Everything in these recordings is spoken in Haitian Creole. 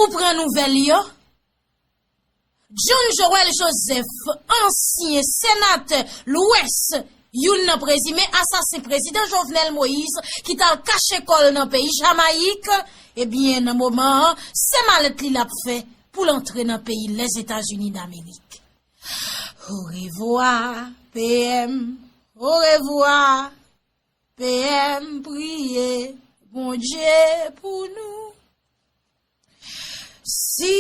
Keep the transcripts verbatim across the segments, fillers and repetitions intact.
Ou pran nouvèl yo? John Joël Joseph, ansyen senatè Lwès, youn nan prezime asasen prezidan Jovenel Moïse ki t al kache kò l nan peyi Jamayik, ebyen, nan moman an, se malèt li l ap fè pou l antre nan peyi Lèzetazini Damerik. Orevwa, P M, orevwa, P M, priye Bondye pou nou. Si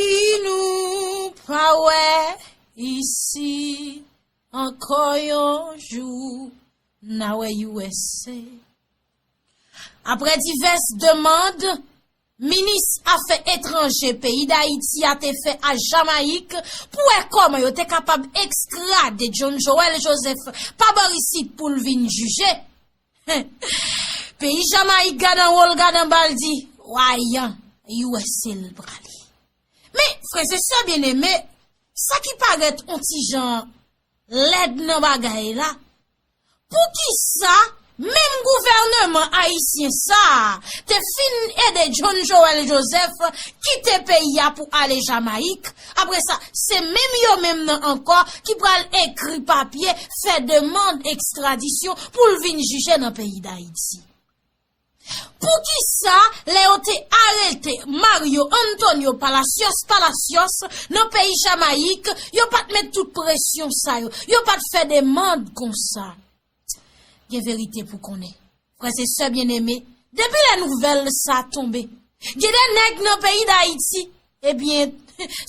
nou pa wè isi ankò yon jou, n a wè U S A. Apre divès demann, minis afè etranje peyi Dayiti a te fè a Jamayik pou wè kòman yo te kapab ekstrade John Joël Joseph pa bò isit pou l vin jije. Peyi Jamayik gad anwo l, gad anba l, di, wayan, U S A l prale. Men, frè e sè byeneme, sa ki parèt on ti jan lèd nan bagay la, poukisa menm gouvènman ayisyen sa a te fin ede John Joël Joseph kite peyi a pou ale Jamayik? Apre sa, se menm yo menm nan ankò ki pral ekri papye, fè demann ekstradisyon pou l vin jije nan peyi Dayiti. Poukisa, lè yo te arete Mario Antonio Palacios Palacios nan peyi Jamayik, yo pa t met tout presyon sa yo, yo pa t fè demann konsa? Gen verite pou konnen. Frè e sè byeneme, depi lè nouvèl sa tonbe, gen de nèg nan peyi Dayiti, ebyen,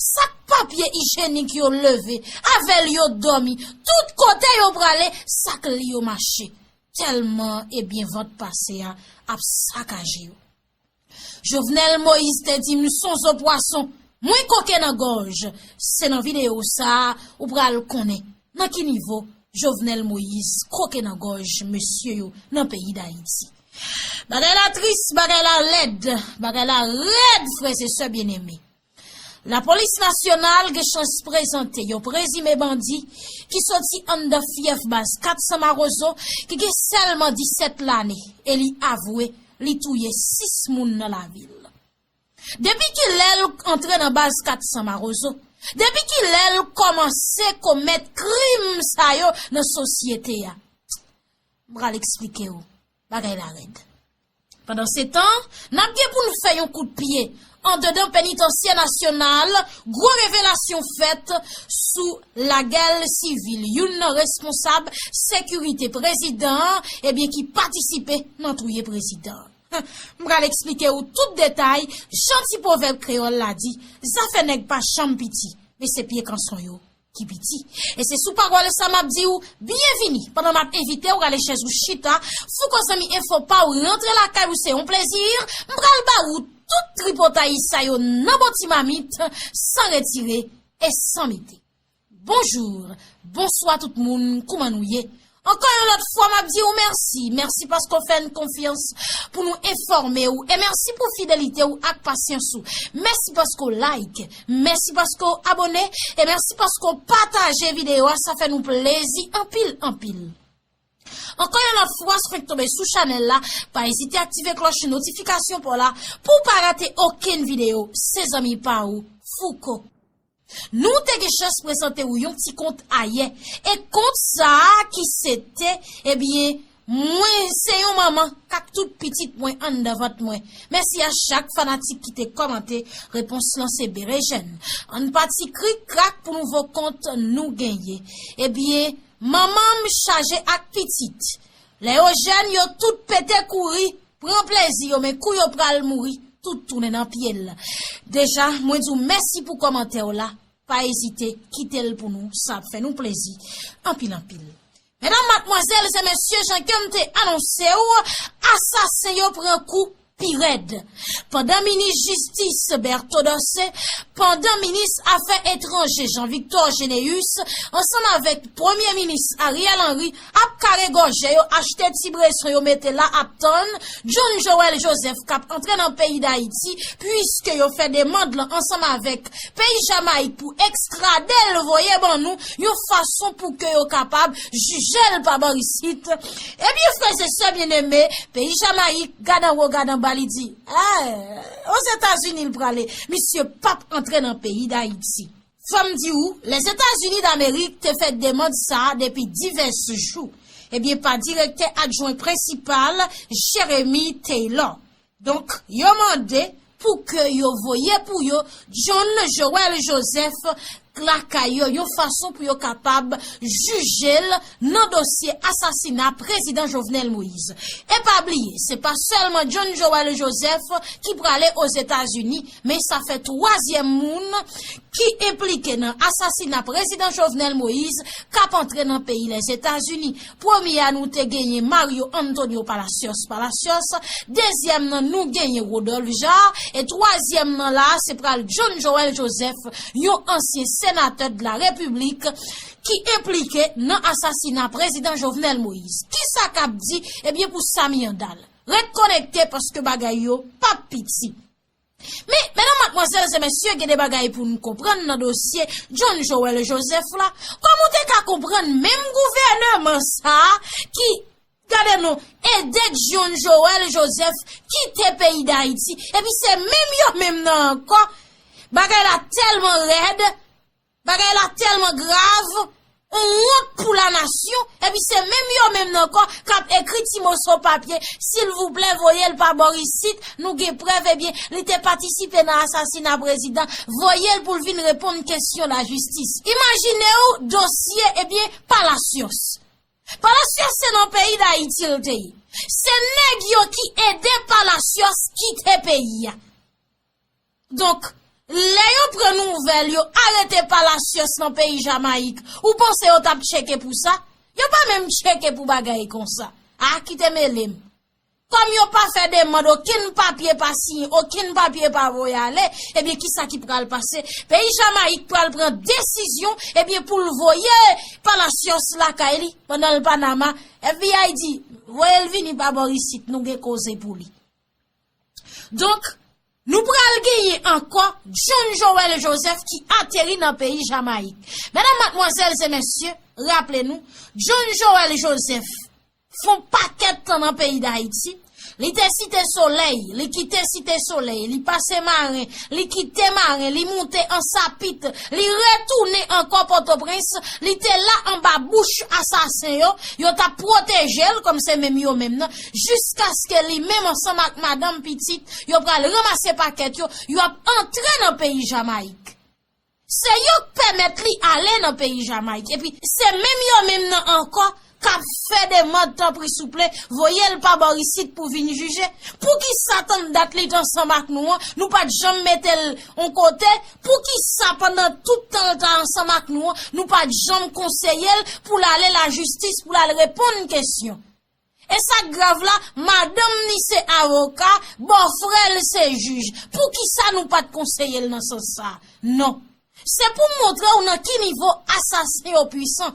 sak papye ijenik yo leve, avè l yo dòmi, tout kote yo prale, sak li yo mache. Tèlman, ebyen, vant pase a ap sakaje yo. Jovenel Moïse te di m, sonzo pwason, mwen koke nan gòj. Se nan videyo sa a ou pral konnen nan ki nivo Jovenel Moïse koke nan gòj mesye yo nan peyi Dayiti. Bagay la tris, bagay la lèd, bagay la rèd, frè e sè byeneme. Lapolis nasyonal gen chans prezante yon prezime bandi ki soti anndan fyèf baz kat san Mawozo, ki gen sèlman disèt lane, e li avwe li touye sis moun nan lavil. Depi kilè l antre nan baz kat san Mawozo? Depi kilè l kòmanse komèt krim sa yo nan sosyete a? M pral eksplike w. Bagay la rèd. Pandansetan, n ap gen pou n fè yon kout pye andedan penitansye nasyonal, gwo revelasyon fèt sou lagèl sivil, youn nan responsab sekirite prezidan an, ebyen, ki patisipe nan touye prezidan an. M pral eksplike w tout detay, jan ti pwovèb kreyòl la di, zafè nèg pa janm piti, men se pye kanson yo ki piti. E se sou pawòl sa m ap di w, byenvini, pandan m ap envite w rale chèz ou chita, Fouco Zanmi Enfo pa w rantre lakay ou, se yon plezi, m pral ba ou tout tripotay sa yo nan bon ti mamit, san retire e san mete. Bonjou, bonswa tout moun, kouman nou ye? Ankò yon lòt fwa, m ap di w mèsi. Mèsi paske w fè n konfyans pou nou enfòme w. E mèsi pou fidelite w ak pasyans ou. Mèsi paske w like. Mèsi paske w abòne. E mèsi paske w pataje videyo a. Sa fè nou plezi anpil, anpil. Ankò yon lòt fwa, si w fenk tonbe sou chanèl la, pa ezite aktive klòch notifikasyon pa w la pou w pa rate okenn videyo. Se zanmi pa w, Fouco. Nou te gen chans prezante w yon ti kont ayè. E kont sa a ki se te, ebyen, mwen se yon manman k ak tout pitit mwen anndan vant mwen. Mèsi a chak fanatik ki te kòmante, repons lan se berejèn. Ann pati krik krak pou nouvo kont nou genyen. Ebyen, manman m chaje ak pitit. Lè yo jèn, yo tout pete kouri, pran plezi yo, men kou yo pral mouri, tout tounen nan pye l. Deja, mwen di w mèsi pou kòmantè w la. Pa ezite, kite l pou nou, sa ap fè nou plezi anpil, anpil. Medam, madmwazèl e mesye, jan ke m te anonse w, asasen yo pran kou pi rèd. Pandan minis jistis Berto Dorcé, pandan minis afè etranje Jean Victor Généus, ansanm avèk premye minis Ariel Henry, ap kare gòje yo, achte ti breson yo mete la, ap tann John Joël Joseph k ap antre nan peyi Dayiti, piske yo fè demann lan ansanm avèk peyi Jamayik pou ekstrade l voye ban nou, yon fason pou ke yo kapab jije l pa bò isit. Ebyen, frè e sè byeneme, peyi Jamayik, gad anwo, gad anba, Li di, eh, Ozetazini l prale, misye p ap antre nan peyi Dayiti. Fò m di w, Lèzetazini Damerik te fè demann sa a depi divès jou. Ebyen, pa direktè adjwen prensipal, Jeremy Taylor. Donk, yo mande pou ke yo voye pou yo John Joël Joseph lakay yo, yon fason pou yo kapab jije l nan dosye asasina prezidan Jovenel Moïse. E pa bliye, se pa sèlman John Joël Joseph ki prale Ozetazini, men sa fè twazyèm moun ki enplike nan asasina prezidan Jovenel Moïse k ap antre nan peyi Lèzetazini. Premye a, nou te genyen Mario Antonio Palacios Palacios, dezyèm nan, nou genyen Rodolphe Jaar, e twazyèm nan la, se pral John Joël Joseph, yon ansyen senatè de la Repiblik ki enplike nan asasina prezidan Jovenel Moïse. Kisa k ap di? Ebyen, pou Samy Andal, ret konekte paske bagay yo p ap piti. Men, medam, madmwazèl e mesye, gen de bagay pou n konprann nan dosye John Joël Joseph la. Kòman w te ka konprann menm gouvènman sa a ki, gade non, ede John Joël Joseph kite peyi Dayiti, epi se menm yo menm nan ankò? Bagay la tèlman rèd, bagay la tèlman grav, yon wont pou lanasyon, epi se menm yo menm nan ankò k ap ekri ti moso papye, silvouplè, voye l pa bò isit, nou gen prèv, ebyen, li te patisipe nan asasina prezidan, voye l pou l vin reponn kesyon lajistis. Imajine w dosye, ebyen, Palacios. Palacios se nan peyi Dayiti l te ye. Se nèg yo ki ede Palacios kite peyi a. Donk, lè yo pran nouvèl, yo arete Palacios nan peyi Jamayik, ou panse yo t ap tcheke pou sa? Yo pa menm tcheke pou bagay konsa. A, kite mele m. Kòm yo pa fè demann, okenn papye pa siyen, okenn papye pa voye ale, ebyen, kisa ki pral pase? Peyi Jamayik pral pran desizyon, ebyen, pou l voye Palacios lakay li, pandan l Panama. F B I di, voye l vini pa bò isit, nou gen koze pou li. Donk, nou pral genyen ankò John Joël Joseph ki ateri nan peyi Jamayik. Medam, madmwazèl e mesye, raple nou, John Joël Joseph fè yon pakèt tan nan peyi Dayiti. Li te Site Solèy, li kite Site Solèy, li pase Maren, li kite Maren, li moute Ansapit, li retounen ankò Pòtoprens, li te la anba bouch asasen yo, yo t ap pwoteje l kòm se menm yo menm nan, jiskaske li menm ansanm ak madanm, pitit, yo pral ranmase pakèt yo, yo ap antre nan peyi Jamayik. Se yo k pèmèt li ale nan peyi Jamayik. Epi, se menm yo menm nan ankò k ap fè demann, tanpri souple, voye l pa bò isit pou vin jije. Poukisa tann dat li t ansanm ak nou an, nou pa t janm mete l yon kote? Poukisa pandan tout tan l t ansanm ak nou an, nou pa t janm konseye l pou l ale lajistis, pou l al reponn kesyon? E sa k grav la, madanm ni se avoka, bòfrè l se jij. Poukisa nou pa t konseye l nan sans sa a? Non. Se pou montre w nan ki nivo asasen yo pwisan.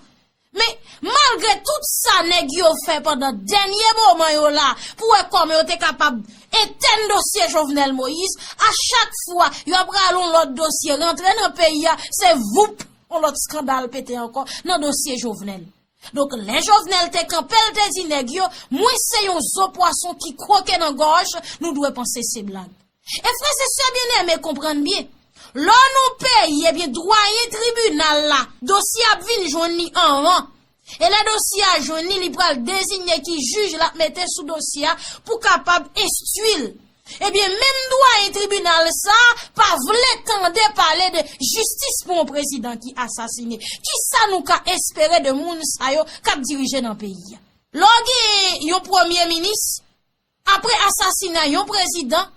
Men, malgre tout sa nèg yo fè pandan dènye moman yo la, pou wè kòman yo te kapab etèn dosye Jovenel Moïse, a chak fwa yo ap rale yon lòt dosye rantre nan peyi a, se voup, yon lòt eskandal pete ankò nan dosye Jovenel. Donk, lè Jovenel te kanpe, l te di nèg yo, mwen se yon zo pwason ki kwoke nan gòj, nou dwe panse se blag. E frè e sè byeneme, konprann byen. Lè w nan peyi, ebyen, dwayen tribinal la, dosye ap vin jwenn li anvan. E lè dosye a jwenn li, li pral deziye ki jij l ap mete sou dosye a pou kapab enstwi l. Ebyen, menm dwayen tribinal sa a pa vle tande pale de jistis pou yon prezidan ki asasine. Kisa nou ka espere de moun sa yo k ap dirije nan peyi a? Lè w gen yon premye minis, apre asasina yon prezidan,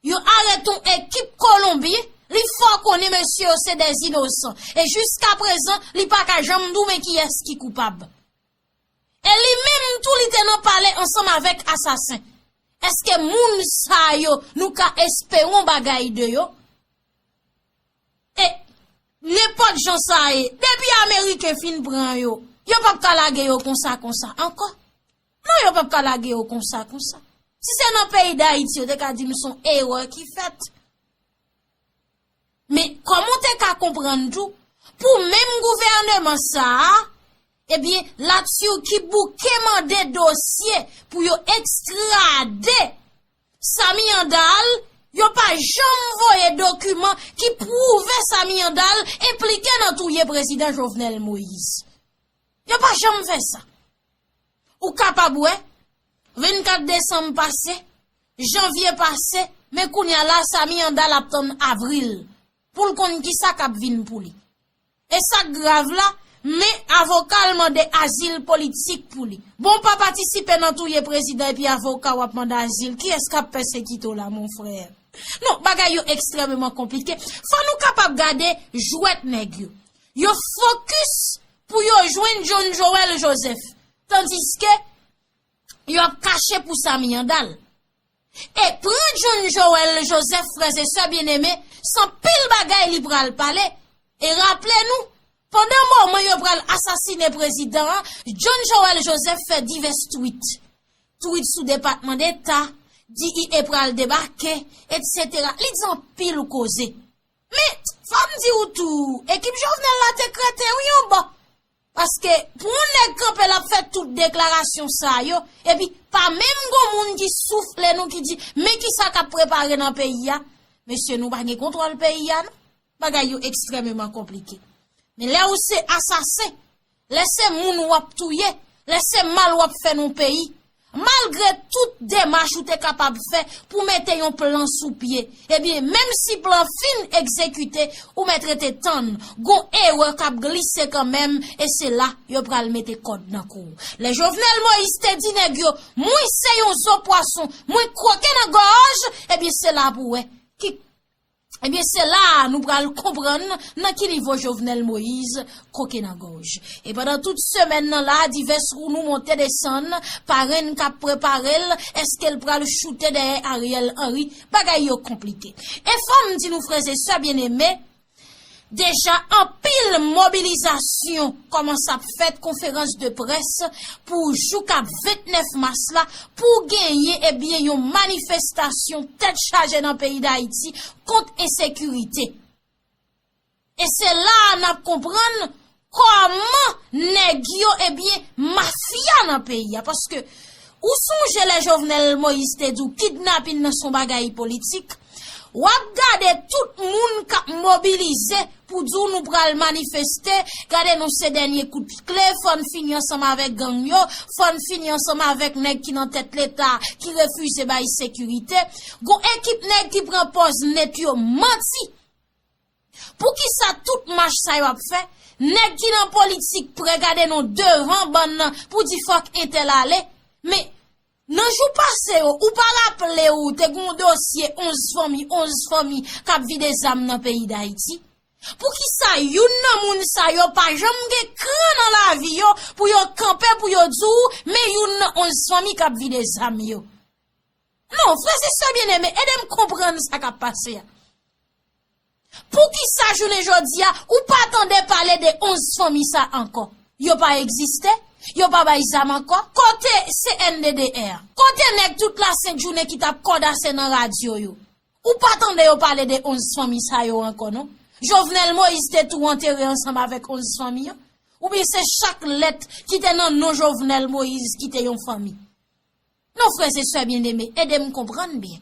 yo arete yon ekip Kolonbyen, li fè w konnen mesye yo se dè inosan. E jiskaprezan, li pa ka janm di w men kiyès ki koupab. E li menm tou, li te nan pale ansanm avèk asasen. Èske moun sa yo, nou ka espere yon bagay de yo? E nenpòt jan sa ye, depi Ameriken fin pran yo, yo p ap ka lage yo konsa konsa ankò. Non, yo p ap ka lage yo konsa konsa. Si se nan peyi Dayiti, yo te ka di m se yon erè ki fèt. Men, kòman w te ka konprann tou, pou menm gouvèneman sa a, ebyen, Latirki bouke mande dosye pou yo ekstrade Samy Handal, yo pa janm voye dokiman ki pwouve Samy Handal enplike nan touye prezidan Jovenel Moïse. Yo pa janm fè sa. Ou kapab wè, vennkat desanm pase, janvye pase, men kounye a la, Samy Handal ap tann avril pou l konn kisa k ap vin pou li. E sa k grav la, men avoka l mande azil politik pou li. Bon, w pa patisipe nan touye prezidan epi avoka w ap mande azil, kiyès k ap pèsekite w la, mon frè? Non, bagay yo ekstrèmeman konplike. Fò nou kapab gade jwèt nèg yo. Yo fokis pou yo jwenn John Joel Joseph, tandiske yo ap kache pou Samy Handal. E pran John Joel Joseph, frè e sè byeneme, se anpil bagay li pral pale. E raple nou, pandan moman yo pral asasine prezidan an, John Joel Joseph fè divès twit. Twit sou Depatman Deta, D E A pral debake, etsetera. Li di anpil koze. Men, fò m di w tou, ekip Jovenel la te kreten wi yon bò. Paske pou yon nèg kanpe l ap fè tout deklarasyon sa yo, epi pa menm gon moun ki soufle nou ki di, men kisa k ap prepare nan peyi a. Mesye, nou pa gen kontwòl peyi a non. Bagay yo ekstrèmeman konplike. Men lè ou se asasen, lè se moun w ap touye, lè se mal w ap fè nan peyi, malgre tout demach ou te kapab fè pou mete yon plan sou pye, ebyen, menm si plan fin egzekite, ou mèt rete tann, gon erè k ap glise kanmenm, e se la yo pral mete kòd nan kou w. Lè Jovenel Moïse te di nèg yo, mwen se yon zo pwason, mwen kwoke nan gòj, ebyen, se la pou wè ki Ebyen, se la a nou pral konprann nan ki nivo Jovenel Moïse kwoke nan gòj. E pandan tout semèn nan la, divès wounou monte desann, parenn k ap prepare l, èske l pral choute dèyè Ariel Henry? Bagay yo konplike. E fò m di nou, frè e sè byeneme, deja anpil mobilizasyon kòmanse ap fèt, konferans de près pou jou k ap vennèf mas la, pou genyen, ebyen, yon manifestasyon tèt chaje nan peyi Dayiti kont ensekirite. E se la a n ap konprann kòman nèg yo, ebyen, mafya nan peyi a. Paske ou sonje lè Jovenel Moïse te di w kidnapin nan se yon bagay politik, w ap gade tout moun k ap mobilize pou di w nou pral manifeste, gade nou se dènye kout kle, fò n fini ansanm avèk gang yo, fò n fini ansanm avèk nèg ki nan tèt Leta ki refize bay sekirite. Gon ekip nèg ki pran pòz net yo manti. Poukisa tout mach sa yo ap fè? Nèg ki nan politik prè gade nou devan bann nan pou di fòk entèl ale. Men, nan jou pase yo, ou pa raple w te gen yon dosye onz fanmi, onz fanmi k ap vide zam nan peyi Dayiti? Poukisa youn nan moun sa yo pa janm gen kran nan lavi yo pou yo kanpe pou yo di w, men youn nan onz fanmi k ap vide zam yo? Non, frè e sè byeneme, ede m konprann sa k ap pase a. Poukisa jounen jodi a, ou pa tande pale de onz fanmi sa ankò? Yo pa egziste? Yo pa bay zam ankò? Kote C N D D R? Kote nèg tout lasent jounen ki t ap kòdase nan radyo yo? Ou pa tande yo pale de onz fanmi sa yo ankò, non? Jovenel Moïse te tou antere ansanm avèk onz fanmi an? Oubyen se chak lèt ki te nan non Jovenel Moïse ki te yon fanmi? Non, frè e sè byeneme, ede m konprann byen.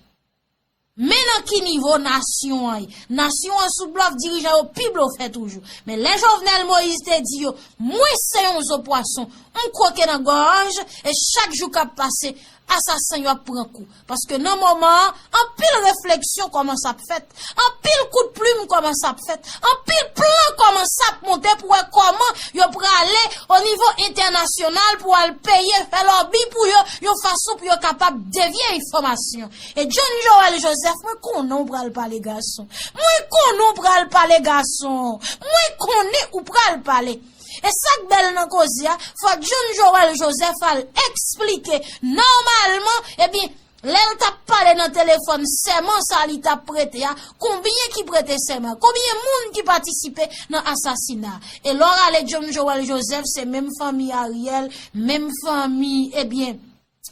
Men nan ki nivo nasyon an ye. Nasyon an sou blòf, dirijan yo pi blofè toujou. Men lè Jovenel Moïse te di yo, mwen se yon zo pwason, m kwoke nan gòj, e chak jou k ap pase, asasen yo ap pran kou. Paske nan moman an, anpil refleksyon kòmanse ap fèt, anpil kout plim kòmanse ap fèt, anpil plan kòmanse ap monte pou wè kòman yo prale o nivo entènasyonal pou al peye, fè lòbi pou yo, yon fason pou yo kapab devye enfòmasyon. E John Joel Joseph, mwen konnen w pral pale gason. Mwen konnen w pral pale gason. Mwen konnen ou pral pale. E sa k bèl nan koze a, fòk John Joel Joseph al eksplike nòmalman, ebyen, lè l t ap pale nan telefòn sèman sa li t ap prete a, konbyen ki prete sèman? Konbyen moun ki patisipe nan asasina? E lè w rale John Joel Joseph, se menm fanmi Ariel, menm fanmi, ebyen,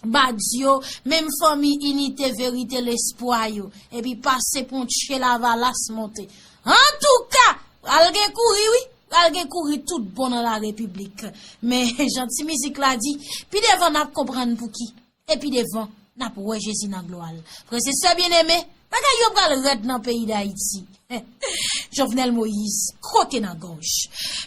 Badio, menm fanmi Inite, Verite, Lespwa yo. Epi pase Pontche Lavalas monte. Antouka, pral gen kouri wi, pral gen kouri tout bon nan la repiblik. Men jan ti mizik la di, pi devan n ap konprann pouki. E pi devan N ap wè Jezi nan glwa l. Frè e sè byeneme, bagay yo pral rèd nan peyi Dayiti. Jovenel Moïse, kote nan gòj.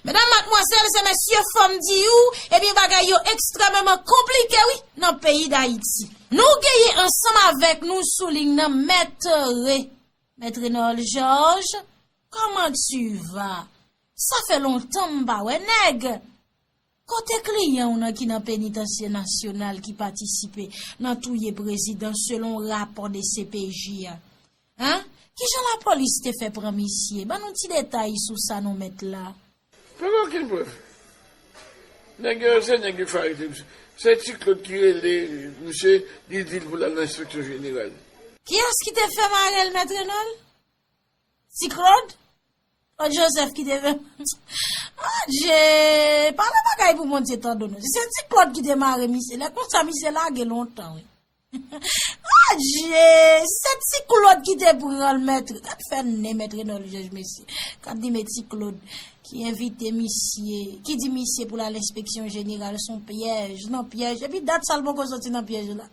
Medam, madmwazèl e mesye, fò m di w, ebyen, bagay yo ekstrèmeman konplike, wi, nan peyi Dayiti. Nou genyen ansanm avèk nou sou liy nan Mèt Re-, Mèt Renòl Jòj, comment tu vas? Sa fè lontan m pa wè nèg. Kote kliyan w nan ki nan penitansye nasyonal ki patisipe nan touye prezidan selon rapò de C P J a? Hein? Kijan lapolis te fè pran misye? Ban nou ti detay sou sa non mèt la. Pa gen okenn prèv. Nèg yo, se nèg yo fè arete misye. Se Ti Claude ki rele misye, li di l pou l al nan enspeksyon jeneral. Kiyès ki te fè mare l, Mèt Renòl? Ti Claude? Claude Joseph ki te fè. Adje, pale bagay pou Bondye tande w non. Se Ti Claude ki te mare misye. Lè konsa misye lage lontan, wi. Adje, se Ti Claude ki te pran l, mèt. Gad fè nen mèt Renòl Jòj, mesye. Gad di men Ti Claude ki envite misye, ki di misye pou l al enspeksyon jeneral, se yon pyèj, nan pyèj. Epi dat sa l poko soti nan pyèj la.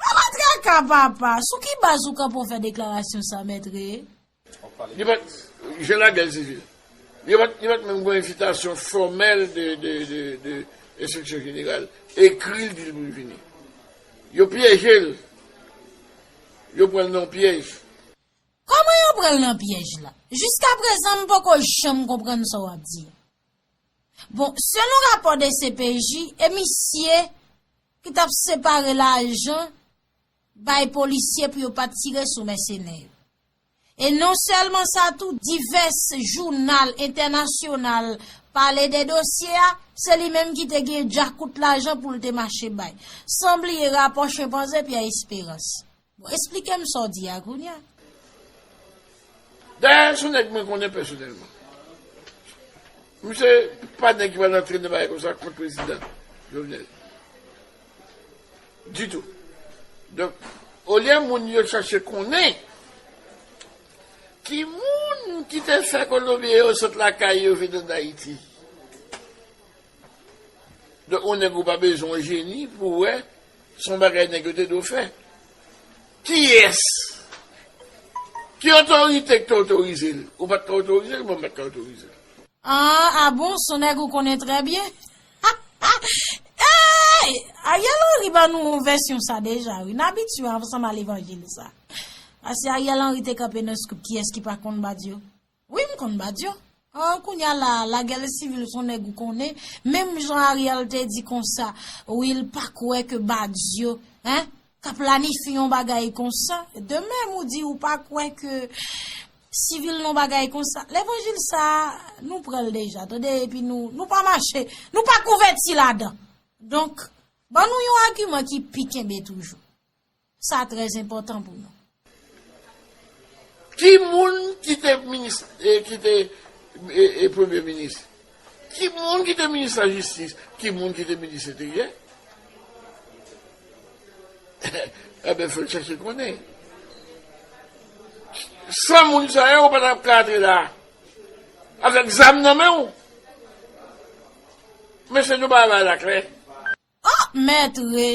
Ala traka, papa. Sou ki baz ou kanpe w fè deklarasyon sa, mèt Re? Li pa t, jan lagè l sezi l. Li pa t, li pa t menm gen envitasyon fòmèl de, de, de, de enspeksyon jeneral. Ekri l, di l pou l vini. Yo pyeje l. Yo pran l nan yon pyèj. Kòman yo pran l nan pyèj la? Jiskaprezan, m poko janm konprann sa w ap di a. Bon, selon rapò de C P J, e misye ki t ap separe lajan bay polisye pou yo pa tire sou mèsenè yo. E non sèlman sa tou, divès jounal entènasyonal pale de dosye a, se li menm ki te gen djakout lajan pou l te mache bay. San bliye rapò chenpanze Pierre Espérance. Bon, esplike m sa w di a kounye a. Dayè, se yon nèg mwen konnen pèsonèlman. Misye pa nèg ki pral antre nan bagay konsa kont prezidan Jovenel. Ditou. Donk, olye moun yo chache konnen ki moun ki te fè Kolonbyen yo sot lakay yo vin ann Ayiti. Donk, yon nèg ou pa bezwen yon jeni pou wè se yon bagay nèg yo te dwe fè. Kiyès? Ki otorite ki te otorize l? Ou pa t ka otorize l, mwen m pa t ka otorize l. Ah, ah bon, se yon nèg ou konnen trè byen. Ey! Ariel Henry ban nou yon vèsyon sa deja, wi. N abitye ansanm a levanjil sa. Paske Ariel Henry te kanpe nan Scoop, kiyès ki pa konn Badio? Wi, m konn Badio. Ah, kounye a la, lagè sivil se yon nèg ou konnen. Menm jan Ariel te di konsa, wi, l pa kwè ke Badio, hein, ka planifye yon bagay konsa. De menm ou di ou pa kwè ke sivil nan bagay konsa. Levanjil sa, nou pran l deja, tande, epi nou, nou pa mache, nou pa konvèti ladan. Donk, ban nou yon agiman ki pi kenbe toujou. Sa trè enpòtan pou nou. Ki moun ki te minis, e, ki te, e, e, premye minis? Ki moun ki te minis lajistis? Ki moun ki te minis enteryè? Enben, fò l chache konnen. San moun sa yo, ou pa t ap ka antre la. Avèk zam nan men w. Men se nou bagay la klè. Oh, mèt Re!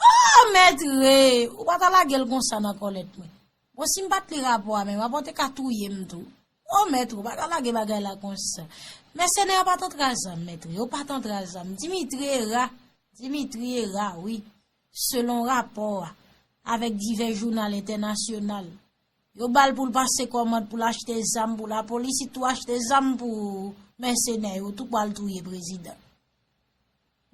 Oh, mèt Re! Ou pa ta lage l konsa nan kòlèt mwen. Bon, si m pa t li rapò a menm, rapò te ka touye m tou. Oh, mèt Re, ou pa ta lage bagay la konsa. Mèsenè yo pa t antre a zam, mèt Re, yo pa t antre a zam. Dimitri Herard, Dimitri Herard, wi. Selon rapò a, avèk divès jounal entènasyonal, yo ba l pou l pase kòmand pou l achte zam pou lapolis, li tou achte zam pou mèsenè yo, tou pral touye prezidan.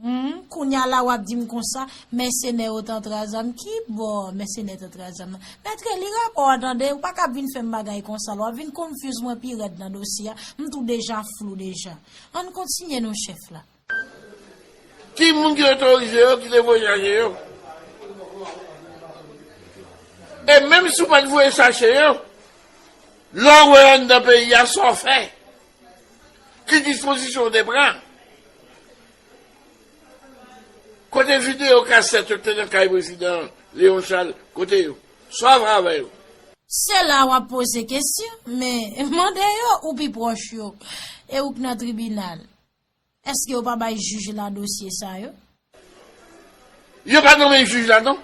Hmm, kounye a la w ap di m konsa, mèsenè yo t antre a zam. Ki bò mèsenè t antre a zam nan? Mèt Re, li rapò a tande, ou pa ka vin fè m bagay konsa la, w ap vin konfiz mwen pi rèd nan dosye a, m tou deja flou deja. Ann kontinye non chèf la. Ki moun ki otorize yo, ki te voye chache yo? E menm si w pa t voye chache yo, lè w wè yo anndan peyi a, sa w fè? Ki dispozisyon w te pran? Kote videyo kasèt yo ki te nan kay prezidan Léon Charles? Kote yo? Sa w fè avè yo? Se la w ap poze kesyon, men mande yo ou pi pwòch yo, e ou k nan tribinal. Èske yo pa bay jij la dosye sa yo? Yo pa nonmen jij la non,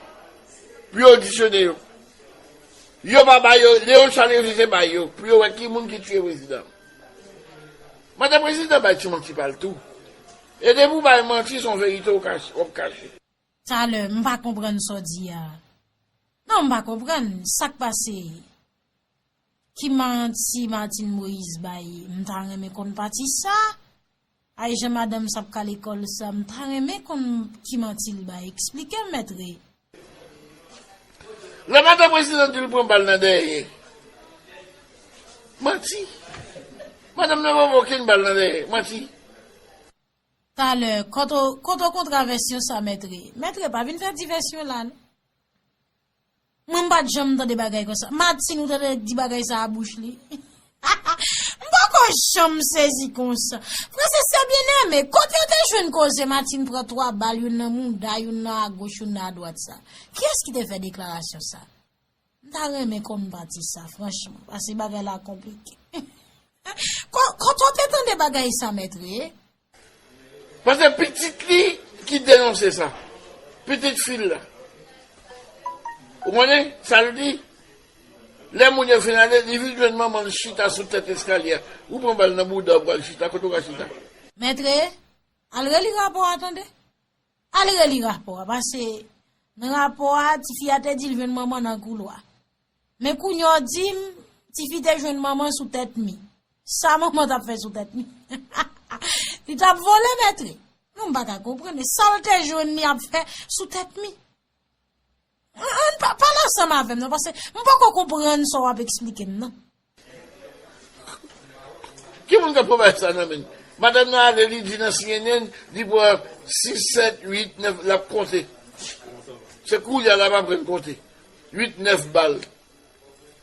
pou yo odisyone yo. Yo pa ba yo, Leon Charles refize bay yo, pou yo wè ki moun ki tiye prezidan. Mande prezidan bay ti manti pa l tou. E depi w bay manti, se yon verite w kache, w ap kache. Talè, m pa konprann sa w di a. Non, m pa konprann. Sa k pase? Ki manti Martine Moïse bay? M ta renmen konn pati sa. Ay jan madanm sa ap ka lekòl sa, m ta renmen konn ki manti l bay. Eksplike m, mèt Rey. Lè madanm prezidan di l pran bal nan dèyè. Manti. Madanm nan pa pran okenn bal nan dèyè. Manti. Talè, kote w kote w kontra vèsyon sa, mèt Rey? Mèt Rey, pa vin fè divèsyon la non. Mwen m pa t janm tande bagay konsa. Martine ou tande di bagay sa a bouch li. M poko janm sezi konsa. Frè e sè byeneme, kote yo te jwenn koze Martine pran twa bal, youn nan mouda, youn nan agoch, youn nan adwat sa? Kiyès ki te fè deklarasyon sa? M ta renmen konn pati sa, franchman, paske bagay la konplike. Kote w te tande bagay sa, mèt Rey? Paske pitit li ki denonse sa. Pitit fi l la. Ou konnen sa l di? Lè moun yo fin ale, li vin jwenn manman l chita sou tèt eskalye a. Ou pran bal nan bouda w pral chita, kote w ka chita? Mèt Rey, al reli rapò a tande. Al reli rapò a, paske nan rapò a, tifi a te di l jwenn manman nan koulwa. Men kounye a w di m, tifi te jwenn manman sou tèt mi. Sa manman t ap fè sou tèt mi? Li t ap vole, mèt Rey? Non, m pa ka konprann. E sa l te jwenn li ap fè sou tèt mi? Ann pa, pale ansanm avè m non, paske m poko konprann sa w ap eksplike m nan. Ki moun k ap pran bagay sa nan men l? Madanm nan ale, li di nan C N N, li pran sis, sèt, uit, nèf, l ap konte. Se kounye a l ap aprann konte. Uit, nèf bal.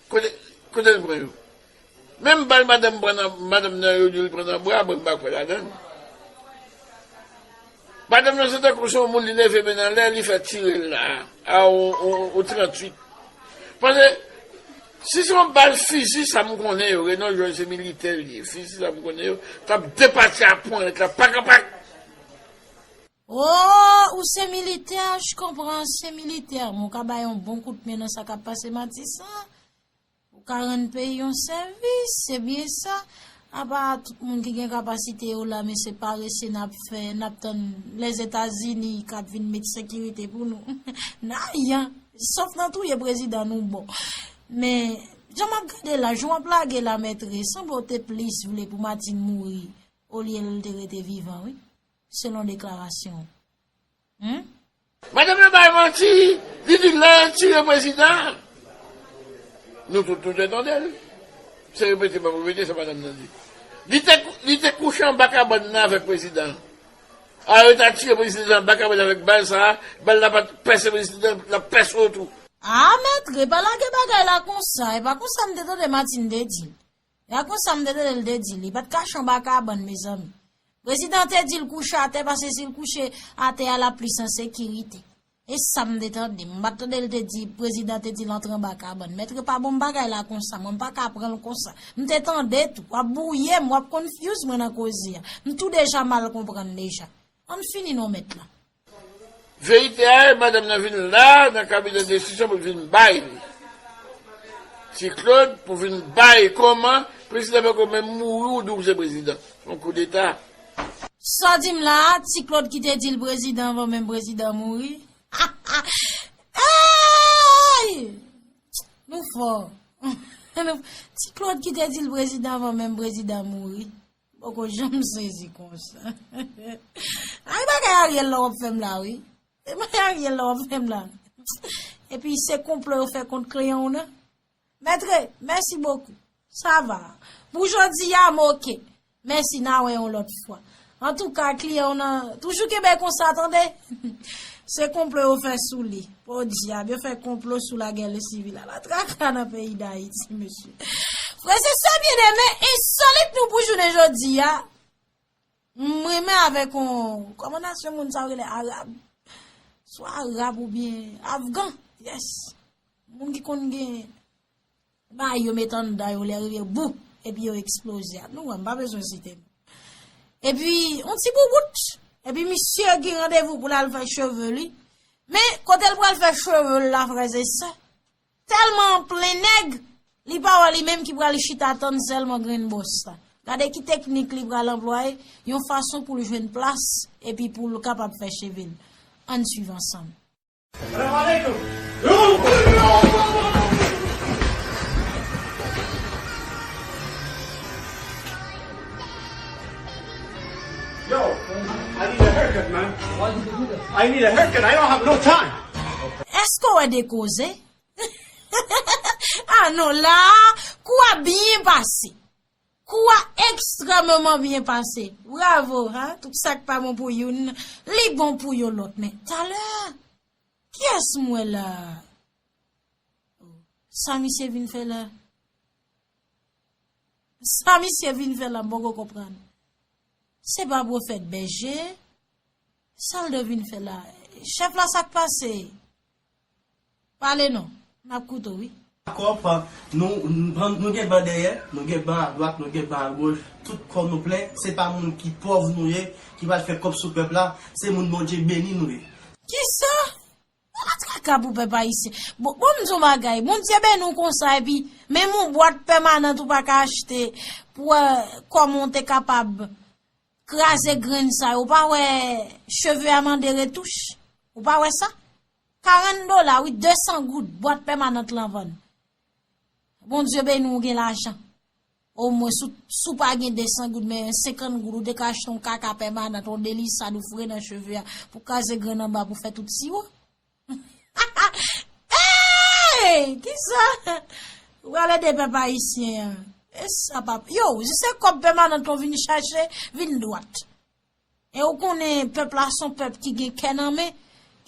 Kote, kote l pran yo? Menm bal madanm pran nan, madanm nan yo di l pran nan bra, mwen m pa kwè ladan l. Madanm nan se tankou se yon moun li leve men nan lè, li fè tire l la, a yon, yon, yon tranntuit. Paske, si se yon bal fizi, sa m konnen yo, Renan Jòj se militè yo ye, fizi sa m konnen yo, t ap depatche a ponyèt la, pak, pak. Oh, ou se militè, je comprends, se militè. Men w ka bay yon bon kout men nan sa k ap pase Matisan. Ou ka rann peyi yon sèvis, se byen sa. Apa tout moun ki gen kapasite yo la, men se parese n ap fè, n ap tann Lèzetazini k ap vin met sekirite pou nou. N a rien. Sof nan touye prezidan nou bon. Men, jan m ap gade la, jan w ap lage la, mèt Rey, sanble w te plis vle pou Martine mouri olye l te rete vivan, wi. Selon deklarasyon w. Hmm? Madanm nan bay manti, li di lè yo tire prezidan an. Nou tout nou te tande l. Se repete m ap repete sa madanm nan di. Li te, li te kouche anba kabann nan avèk prezidan an. A yo ta tire prezidan anba kabann avèk bal sa a, bal la pa t pèse prezidan an, l ap pèse w tou. A, mèt Rey, pa lage bagay la konsa, e pa konsa m te tande Martine te di l. E a konsa m te tande l te di l, li pa t kache anba kabann, mezanmi. Prezidan te di l kouche atè, paske si l kouche atè a, l ap plis an sekirite. E sa m te tande, m pa t tande l te di, prezidan te di l antre anba kabann. Mèt Rey, pa ban m bagay la konsa, mwen m pa ka pran l konsa. M te tande tou, w ap bwouye m, w ap confuse mwen nan koze a. M tou deja mal konprann deja. Ann fini non mèt la. Verite a, madanm nan vin la, nan kabinè enstriksyon pou l vin bay li. Ti Claude pou vin bay kòman prezidan poko menm mouri ou di w se prezidan. Se yon koudeta. Sa w di m la a, Ti Claude ki te di l prezidan anvan menm prezidan mouri? Ey! Nou fò. Ti Claude ki te di l prezidan anvan menm prezidan mouri. Poko janm sezi konsa. Ay bagay Ariel la w ap fè m la wi. Bagay Ariel la w ap fè m la. Epi se konplo yo fè kont kliyan w nan. Mèt Rey, mèsi bokou. Sa va. Pou jodi a m oke. Mèsi, n a wè yon lòt fwa. Antouka, kliyan w nan toujou kenbe konsa tande. Se konplo yo fè sou li. Podyab, yo fè konplo sou lagè sivil la. La traka nan peyi Dayiti, mesye. Frè e sè byeneme, ensolit nou pou jounen jodi a. M renmen avèk yon, kòman nasyon moun sa yo rele, arab. Swa arab oubyen afgan. Yes. Moun ki konn gen bagay yo met anndan yo lè rive bout, epi yo eksploze a. Nou wè, m pa bezwen site non. Epi, yon ti boubout. Epi misye gen randevou pou l al fè cheve li. Men, kote l pral fè cheve l la, frè e sè? Tèlman plen nèg, li pa wè li menm ki pral chita tann sèlman grenn bòs la. Gade ki teknik li pral anplwaye, yon fason pou l jwenn plas, epi pou l kapab fè cheve l. Ann swiv ansanm. Salam alaikum. Yo, I need a haircut, man. I need a haircut. I don't have no time. Èske w wè de koze? Ah non, la, kou a byen pase. Kou a ekstrèmeman byen pase. Bravo, ha? Tout sa k pa bon pou youn, li bon pou yon lòt. Men, talè, kiyès m wè la? Sa misye vin fè la? Sa misye vin fè la, m poko konprann. Se pa pwofèt bèje? Sa l te vin fè la? Chèf la, sa k pase? Pale non, n ap koute w, wi. Kòb, nou, nou, nou gen ban dèyè, nou gen ban adwat, nou gen ban agoch, tout kò nou plen. Se pa moun ki pòv nou ye, ki pral fè kòb sou pèp la, se moun Bondye beni nou ye. Kisa? Ala traka pou pèp ayisyen. Bon, bon, m di yon bagay. Bondye beni w konsa, epi menm yon bwat pèmanant ou pa ka achte pou wè kòman w te kapab kraze grenn sa yo. Ou pa wè cheve a mande retouch? Ou pa wè sa? Karant dola, wi, de san goud, bwat pèmanant lan vann. Bondye beni w, ou gen lajan. Omwen, si w, si w pa gen de san goud, men senkant goud, ou te ka achte yon kaka pèmanant, yon delisad ou fre nan cheve a, pou kraze grenn anba, pou fè tout siwo. Hey! Kisa? Ou pral ede pèp ayisyen an. E sa, papa. Yo, si se kòb pèmanant ou vin chache, vin dwat. E ou konnen pèp la se yon pèp ki gen kè nan men,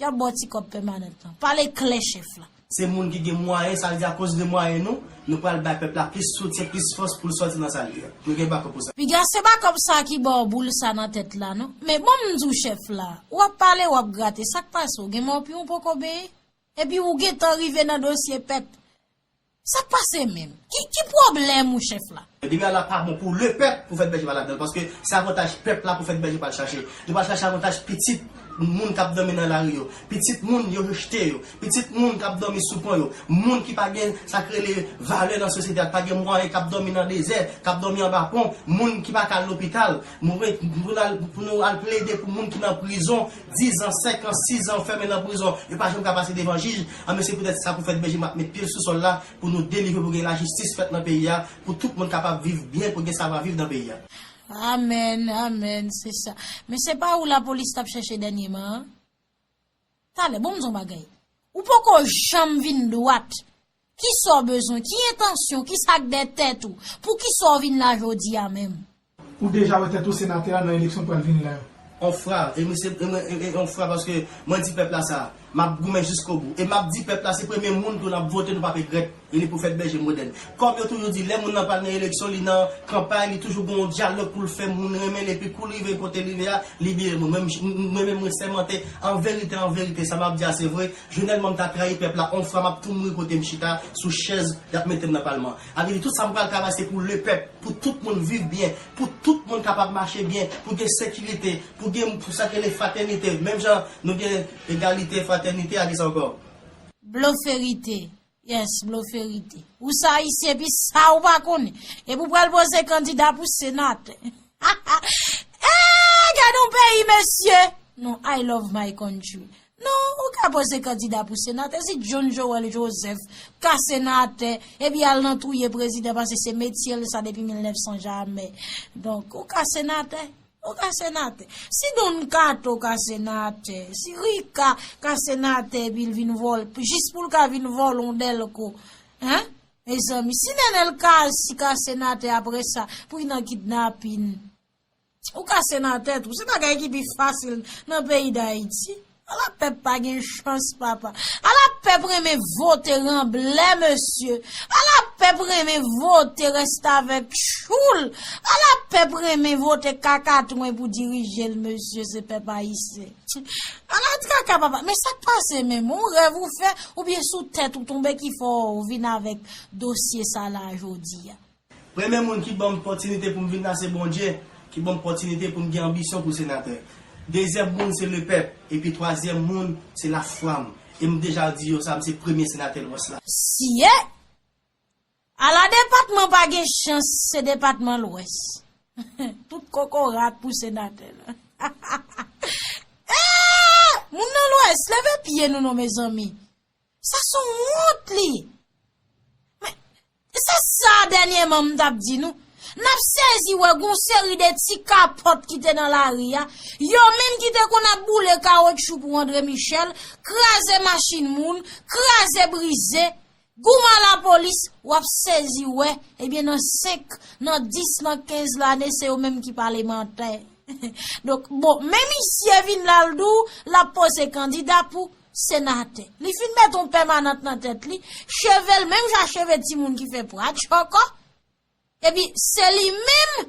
y ap ba w ti kòb pèmanant lan. Pale klè, chèf la. Se moun ki gen mwayen, sa vle di akoz de mwayen nou, nou pral bay pèp la plis soutyen, plis fòs pou l sòti nan sa l ye a. Nou gen bakòp pou sa. Piga se bakòp sa ki ba w boul sa nan tèt la, non? Men bon, m di w chèf la, w ap pale, w ap grate, sa k pase w? Gen mòpyon w poko benyen? Epi ou gentan rive nan dosye pèp. Sa k pase menm? Ki, ki pwoblèm ou chèf la? Depi ala pa bon pou le pèp, pou Fèt Bèje pa ladan l, paske se avantaj pèp la pou Fèt Bèje pa al chache. Li pa chache avantaj pitit moun k ap dòmi nan lari yo, pitit moun yo rejte yo, pitit moun k ap dòmi sou pon yo, moun ki pa gen sa k rele valè nan sosyete a, k pa gen mwayen, k ap dòmi nan dezè, k ap dòmi anba pon, moun ki pa ka al lopital, moun, pou n al, pou nou al plede pou moun ki nan prizon, diz an, senk an, sis an, fèmen nan prizon, yo pa janm ka pase devan jij. Anben, se poutèt sa pou Fèt Bèje m ap met pye l sou sòl la, pou nou delivre, pou gen lajistis fèt nan peyi a, pou tout moun kapab viv byen, pou gen savwa viv nan peyi a. Amèn, amèn, se sa. Men se pa ou lapolis t ap chèche dènyèman an? Talè, bon, m di w yon bagay. Ou poko janm vin dwat. Kisa w bezwen? Ki entansyon? Kisa k dèyè tèt ou? Poukisa w vin la jodi a menm? Ou deja wè tèt ou senatè a nan eleksyon k pral vini la yo? On fra, e misye, e mwen, e, e on fra, paske mwen di pèp la sa, m ap goumen jiskobou. E m ap di pèp la, se premye moun tou n ap vote, nou p ap regrèt. Vini pou Fèt Bèje modèn. Kòm yo toujou di, lè moun nan pral nan eleksyon, li nan kanpay, li toujou gen yon dyalòg pou l fè, moun renmen l, epi kou l rive kote l rive a, li bliye moun. Mwen, mwen menm, mwen sèmante, an verite, an verite, sa m ap di a, se vre. Jovenel, mwen, m ta trayi pèp la, on fra, m ap tou mouri kote m chita, sou chèz, y ap mete m nan palman. Sa vle di, tout sa m pral travay, se pou le pèp, pou tout moun viv byen, pou tout moun kapab mache byen, pou gen sekirite, pou gen, pou sa k rele fratènite. Menm jan nou gen egalite, fratènite, a ki sa ankò? Bloferite. Yes, bloferite. Ou se ayisyen, epi sa ou pa konnen. Epi ou pral poze kandida pou senatè. Eh, gade yon peyi, mesye! Non, I love my country. Non, ou ka poze kandida pou senatè. Si John Joel Joseph ka senatè, epi al nan touye prezidan, paske se metye l sa depi mil nèf san jamè. Donk, ou ka senatè. Ou ka senatè. Si Don Kato ka senatè, si Rika ka senatè, epi l vin vòl, jis pou l ka vin vòlè yon dèlko, hein? Mezanmi, si Nenel Cassy ka senatè apre sa, pou l nan kidnapin, ou ka senatè tou. Se bagay ki pi fasil nan peyi Dayiti. Ala pèp pa gen chans, papa. Ala pèp renmen vote ranblè, mesye. Ala pèp renmen vote restavèk tchoul. Ala pèp renmen vote kakatwen pou dirije l, mesye, se pèp ayisyen. Ala traka, papa. Men sa k pase menm? Yon rèv ou fè, oubyen sou tèt ou tonbe ki fè w vin avèk dosye sa la jodi a? Premye moun ki ban m opòtinite pou m vin la, se Bondye, ki ban m opòtinite pou m gen anbisyon pou senatè. Dezyèm moun se lepèp, epi twazyèm moun se lafwa m. E m deja di yo sa, m se premye senatè Lwès la. Siye! Ala depatman pa gen chans, se depatman Lwès. Tout kokorat pou senatè la. Eh! Moun nan Lwès, leve pye nou non, mezanmi. Sa se yon wont li. Men, se sa dènyèman m t ap di nou. N ap sezi wè gon seri de ti kapòt ki te nan lari a. Yo menm ki te konn ap boule kawotchou pou André Michel, kraze machin moun, kraze brize, goumen a lapolis, w ap sezi wè, ebyen nan senk, nan dis, nan kenz lane, se yo menm ki palemantè. Donk, bon, men misye vin la l di w, l ap poze kandida pou senatè. Li fin met yon pèmanant nan tèt li, cheve l menm jan cheve timoun ki fè pratch ankò. Epi, se li menm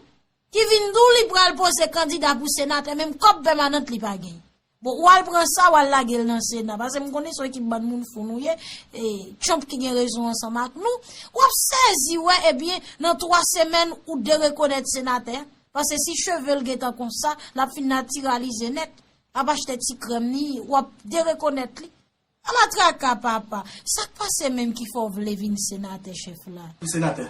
ki vin di w li pral poze kandida pou senatè, menm kòb pèmanant li pa gen. Bon, w al pran sa, w al lage l nan Sena. Paske m konnen se yon ekip bann moun fou nou ye. E, Trump ki gen rezon ansanm ak nou. W ap sezi, wè, ebyen, nan twa semèn, ou derekonèt senatè. Paske si cheve l gentan konsa, l ap fin natiralize nèt. Ap achte ti krèm ni, w ap derekonèt li. Ala traka, papa. Sa k pase menm ki fè w vle vin senatè, chèf la? Senatè.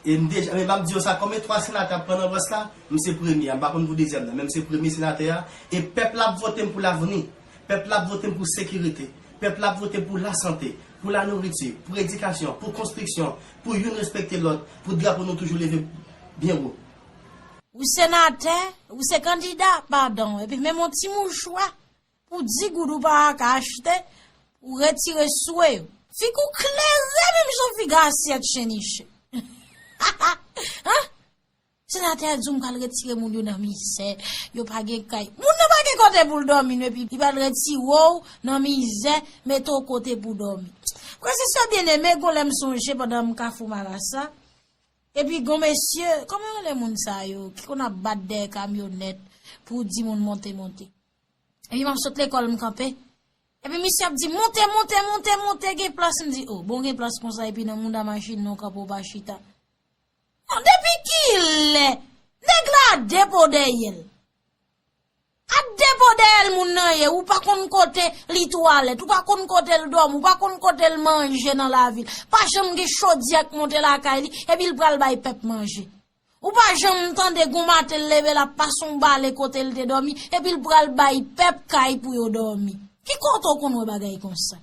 E m deja, men m ap di yo sa, konbyen twa senatè ap pran nan Lwès la? M se premye a, m pa konn pou dezyèm nan, men m se premye senatè a, e pèp la ap vote m pou lavni. Pèp la ap vote m pou sekirite. Pèp la ap vote m pou lasante, pou lanouriti, pou edikasyon, pou konstriksyon, pou youn respekte lòt, pou drapo nou toujou leve byen wo. Ou senatè, ou se kandida, padon, epi menm yon ti mouchwa pou di goud ou pa ka achte, ou retire swe yo. Figi w klere menm jan figi asyèt chen niche. Hein? Senatè a di w m pral retire moun yo nan mizè, yo pa gen kay. Moun nan pa gen kote pou l dòmi, non, epi li pral retire w nan mizè, mete w kote pou dòmi. Frè e sè byeneme, gon lè m sonje pandan m Kafou Marasa, epi gon mesye, kòman yo rele moun sa yo, ki konn ap bat dèyè kamyonèt pou di moun monte, monte. Epi m ap sot lekòl, m kanpe. Epi misye ap di, monte, monte, monte, monte, gen plas. M di, o, bon, gen plas konsa, epi nan mouda machin nan, w kanpe, w pa chita. Non, depi kilè nèg la a de po dèyè l? A de po dèyè l moun nan ye, ou pa konn kote li twalèt, ou pa konn kote l dòmi, ou pa konn kote l manje nan lavil. Pa janm gen chodyè k monte lakay li, epi l pral bay pèp manje. Ou pa janm tande gon maten l leve l ap pase yon bale kote l te dòmi, epi l pral bay pèp kay pou yo dòmi. Ki kote w konn wè bagay konsa?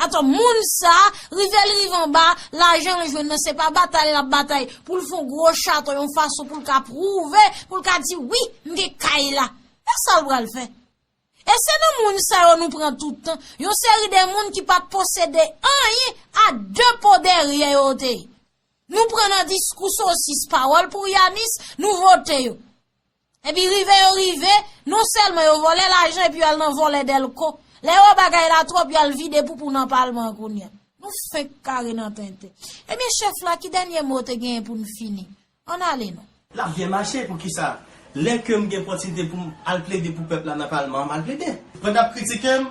Atò, moun sa, rive l rive anba, lajan l jwenn nan, se pa batay l ap batay pou l fè yon gwo chato yon fason pou l ka pwouve, pou l ka di, wi, m gen kay la. E sa l pral fè? E se nan moun sa yo nou pran tout tan, yon seri de moun ki pa t posede anyen, a de po dèyè yo te ye. Nou pran nan diskou sosis, pawòl pou Yanis, nou vote yo. Epi rive yo rive, non sèlman yo vòlè lajan epi yo al nan vòlè dèlko. Lè yo wè bagay la twòp, yo al vide poupou nan palman an kounye a. Nou fenk kare nan tenten. Ebyen, chèf la, ki dènye mo w te genyen pou n fini? Ann ale non. L ap byen mache, poukisa? Lè ke m gen opòtinite pou m al plede pou pèp la nan palman an, m al plede. Pandan y ap kritike m,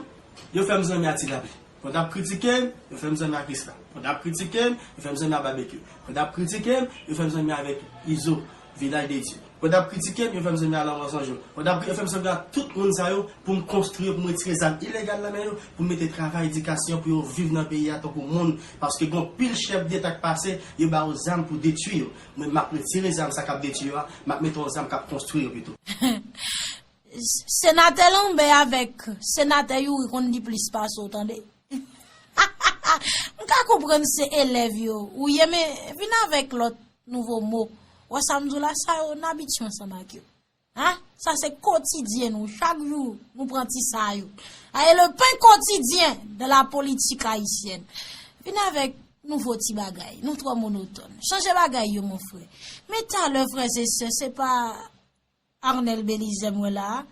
yo fè m zanmi a Ti Lapli. Pandan y ap kritike m, yo fè m zanmi a Krisla. Pandan y ap kritike m, yo fè m zanmi a Babekyou. Pandan y ap kritike m, yo fè m zanmi avèk Izo, Vilaj de Dye. Pandan y ap kritike m, yo fè m zanmi a Lanmò Zanjo. Pandan y ap, yo fè m zanmi a tout moun sa yo pou m konstwi yo, pou m retire zam ilegal nan men yo, pou m mete travay, edikasyon, pou yo viv nan peyi a tankou moun. Paske gen anpil chèf deta k pase, yo ba yo zam pou detwi yo. Mwen, m ap retire zam sa k ap detwi yo a, m ap mete yon zam k ap konstwi yo pito. Senatè Lanbè avèk Senatè Youri konn di plis pase w, tande. M ka konprann se elèv yo ou ye, men vin avèk lòt nouvo mo. Wè sa m di w la, sa yo n abitye ansanm ak yo. Hein? Sa se kotidyen nou. Chak jou, nou pran ti sa yo. Sa e le pain quotidien de la politique haïtienne. Vin avèk nouvo ti bagay. Nou twò monotòn. Chanje bagay yo, mon frè. Men talè, frè e sè, se pa Arnel Belizaire m wè la a.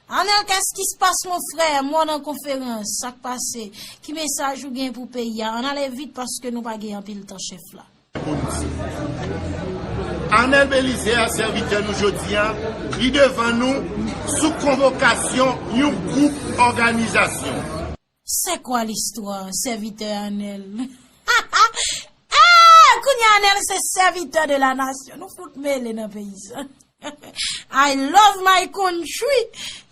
Arnel, qu'est-ce qui se passe, mon frère? M wè w nan konferans, sa k pase? Ki mesaj ou gen pou peyi a? Ann ale vit paske nou pa gen anpil tan, chèf la. Arnel Belizaire, sèvitè nou jodi a, li devan nou sou konvokasyon yon gwoup òganizasyon. C'est quoi l'histoire, serviteur Arnel? Ah, kounye a Arnel se serviteur de la nation. Nou fout mele nan peyi sa. I love my country.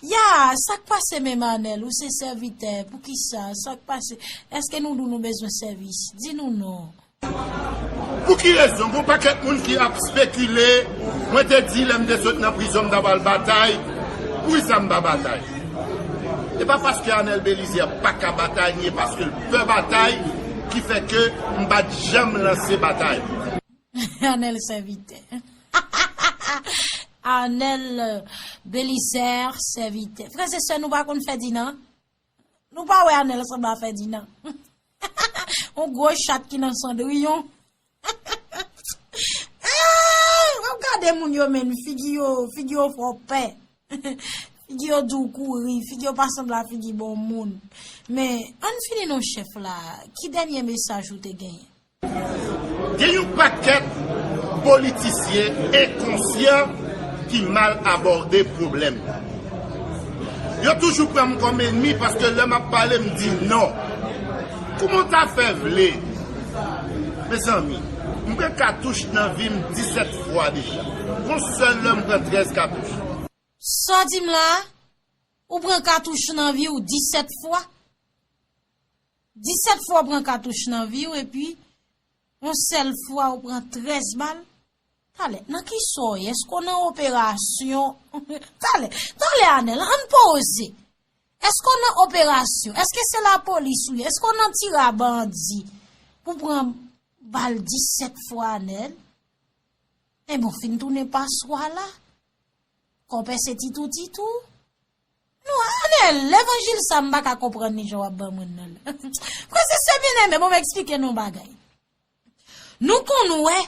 Ya, sa k pase menm Anèl, ou se sèvitè, poukisa, sa k pase? Èske nou di w nou bezwen sèvis? Di nou non. Pou ki rezon? Gon pakèt moun ki ap spekile, mwen te di lè m te sot nan prizon m ta pral batay, poukisa m pa batay? E pa paske Anèl Belizaire pa ka batay, ni e paske l pè batay ki fè ke m pa t janm lanse batay. Anèl sèvitè. Anèl Belizaire sèvitè. Frè e sè, nou pa konn Fèdinan? Nou pa wè Anèl sanble a Fèdinan? Yon gwo chat ki nan Cendrillon. Ah, w ap gade moun yo menm, figi yo, figi yo fè w pè. Figi yo di w kouri, figi yo pa sanble a figi bon moun. Men, ann fini non chèf la, ki dènye mesaj ou te genyen? Gen yon pakèt politisyen enkonsyan ki mal abòde pwoblèm. Yo toujou pran m kòm enmi paske lè m ap pale m di non. Kouman w ta fè vle? Mezanmi, m pran katouch nan vi m disèt fwa deja. Gon sèl lè m pran trèz katouch. Sa w di m la a? Ou pran katouch nan vi w disèt fwa? Disèt fwa w pran katouch nan vi w epi yon sèl fwa ou pran trèz bal? Talè, nan kisa w ye? Èske w nan operasyon? Talè, talè Anèl, ann poze. Èske w nan operasyon? Èske se lapolis ou ye? Èske w nan tire a bandi pou pran bal disèt fwa Anèl? Enben w fin tounen paswa la. Konpè se titou titou. Non, Anèl, levanjil sa m pa ka konprann li jan w ap ban moun nan la. Frè e sè byeneme, bon m eksplike nou yon bagay. Nou konn wè,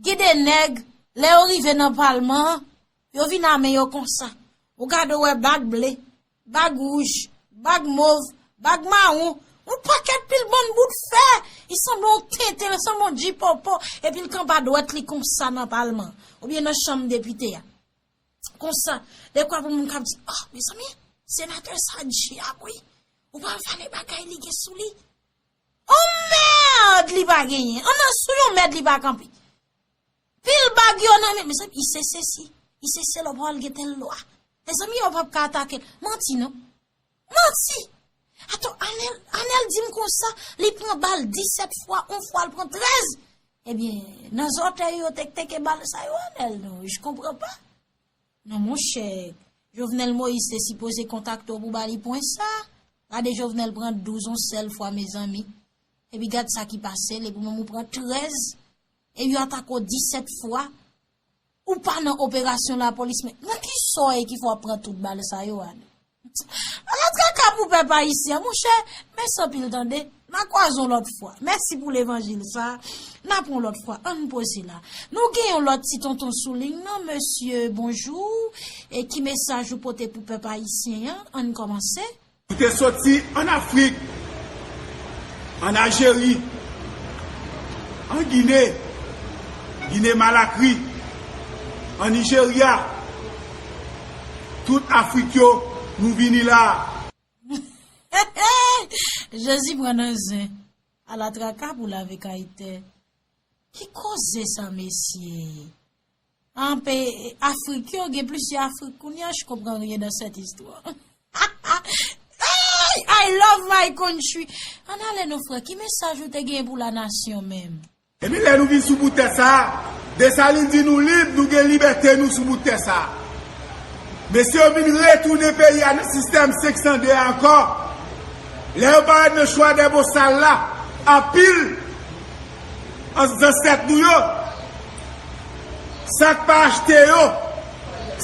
gen de nèg, lè yo rive nan palman an, yo vin ame yo konsa. Ou gade w wè bag ble, bag wouj, bag mov, bag mawon, yon pakèt pil bann bout fè. Li sanble yon tenten, li sanble yon djipopo, epi l kanpe a dwèt li konsa nan palman, oubyen nan chanm depite a. Konsa, dekwa pou moun k ap di, oh, mezanmi, senatè sa dyab wi. Ou pa vale bagay li gen sou li. On mèd li pa genyen. An nan sou yon mèd li pa kanpe. Pil bag yo nan men, mezanmi, li se sesi, li se sela, ou pa wè l gen tèl lwa. Mezanmi, yo p ap ka atake l. Manti non. Manti! Ato, Anèl, Anèl di m konsa, li pran bal disèt fwa, yon fwa l pran trèz. Ebyen, nan zòtèy yo te k teke bal sa yo, Anèl, non, je comprends pas. Non, monchè, Jovenel Moïse te sipoze kontakte w pou ba li pwen sa. Gade Jovenel pran douz yon sèl fwa, mezanmi. Epi gad sa ki pase l, epi menm ou pran trèz, e yo atake w disèt fwa. Ou pa nan operasyon lapolis, men nan kisa w ye ki fè w ap pran tout bal sa yo, Anèl? Ala traka pou pèp ayisyen, monchè, mèsi anpil tande. N a kwaze yon lòt fwa. Mèsi pou levanjil sa. N a pran yon lòt fwa. Ann poze la. Nou gen yon lòt ti tonton sou liy nan, mesye, bonjou. E ki mesaj ou pote pou pèp ayisyen an? Ann kòmanse. Ou te soti ann Afrik, ann Ajeri, ann Gine, Gine Malakri, ann Nijerya, tout Afrik yo, nou vini la a. Jezi pran nan zen. Ala traka pou lave kay tè. Ki koze sa, mesye? An pe Afrik yo, gen plizyè Afrik kounye a, je comprends rien dans cette histoire. Hey, I love my country. Ann ale non frè, ki mesaj ou te gen pou la nasyon menm? Epi lè nou vin sou bout tè sa a, Desalin di nou lib, nou gen libète nou sou bout tè sa a. Mesye yo vin retounen peyi a nan sistèm senk san de a ankò. Lè yo parèt nan chwa dè bosal la, anpil an zansèt nou yo, sa k pa achte yo,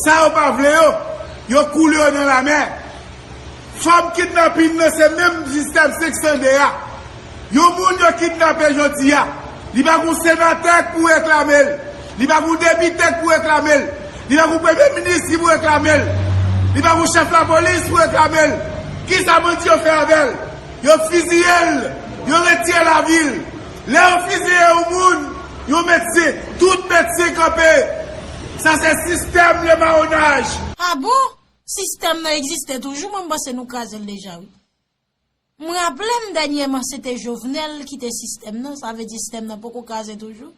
sa yo pa vle yo, yo koule yo nan lamè. Fòm kidnapin nan se menm sistèm senk san de a. Yon moun yo kidnape jodi a, li pa gon senatè k pou reklame l, li pa gon depite k pou reklame l, li pa gon premye minis ki pou reklame l, li pa gon chèf lapolis pou reklame l. Kisa bandi yo fè avè l? Yo fiziye l, yo retire lavi l. Lè yo fiziye yon moun, yon medsen, tout medsen kanpe. Sa se sistèm lemawonaj. Ah bon? Sistèm nan egziste toujou, mwen m panse nou kraze l deja wi. M raple m dènyèman se te Jovenel ki te sistèm nan, sa vle di sistèm nan poko kraze toujou.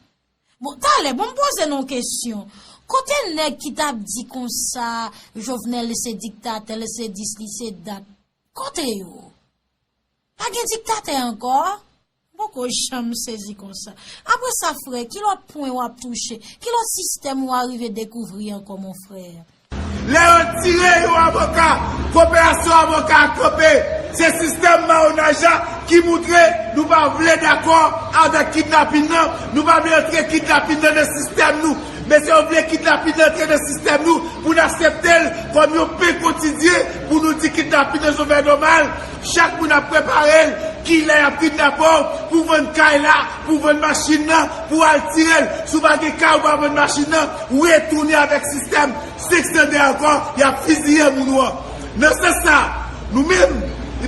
Bon, talè, bon m poze nou yon kesyon. Kote nèg ki t ap di konsa, Jovenel se diktatè, li se dis, li se dat? Kote yo? Pa gen diktatè ankò? M poko janm sezi konsa. Apre sa, frè, ki lòt pwen w ap touche? Ki lòt sistèm ou arive dekouvri ankò, mon frè? Lè yo tire yon avoka, koperasyon avoka a kanpe. Se sistèm mawonaj la ki moutre nou pa vle dakò avèk kidnapin nan, nou pa vle antre kidnapin nan nan sistèm nou. Mesye yo vle kidnapin nan antre nan sistèm nou pou n aksepte l kòm yon pen kotidyen, pou nou di kidnapin nan se yon fè nòmal. Chak moun ap prepare l, kilè y ap kidnape w pou vann kay la, pou vann machin nan, pou al tire l. Si w pa gen kay ou pa vann machin nan, ou retounen avèk sistèm senk san de ankò, y ap fiziye moun ou an. Nan sans sa, nou menm,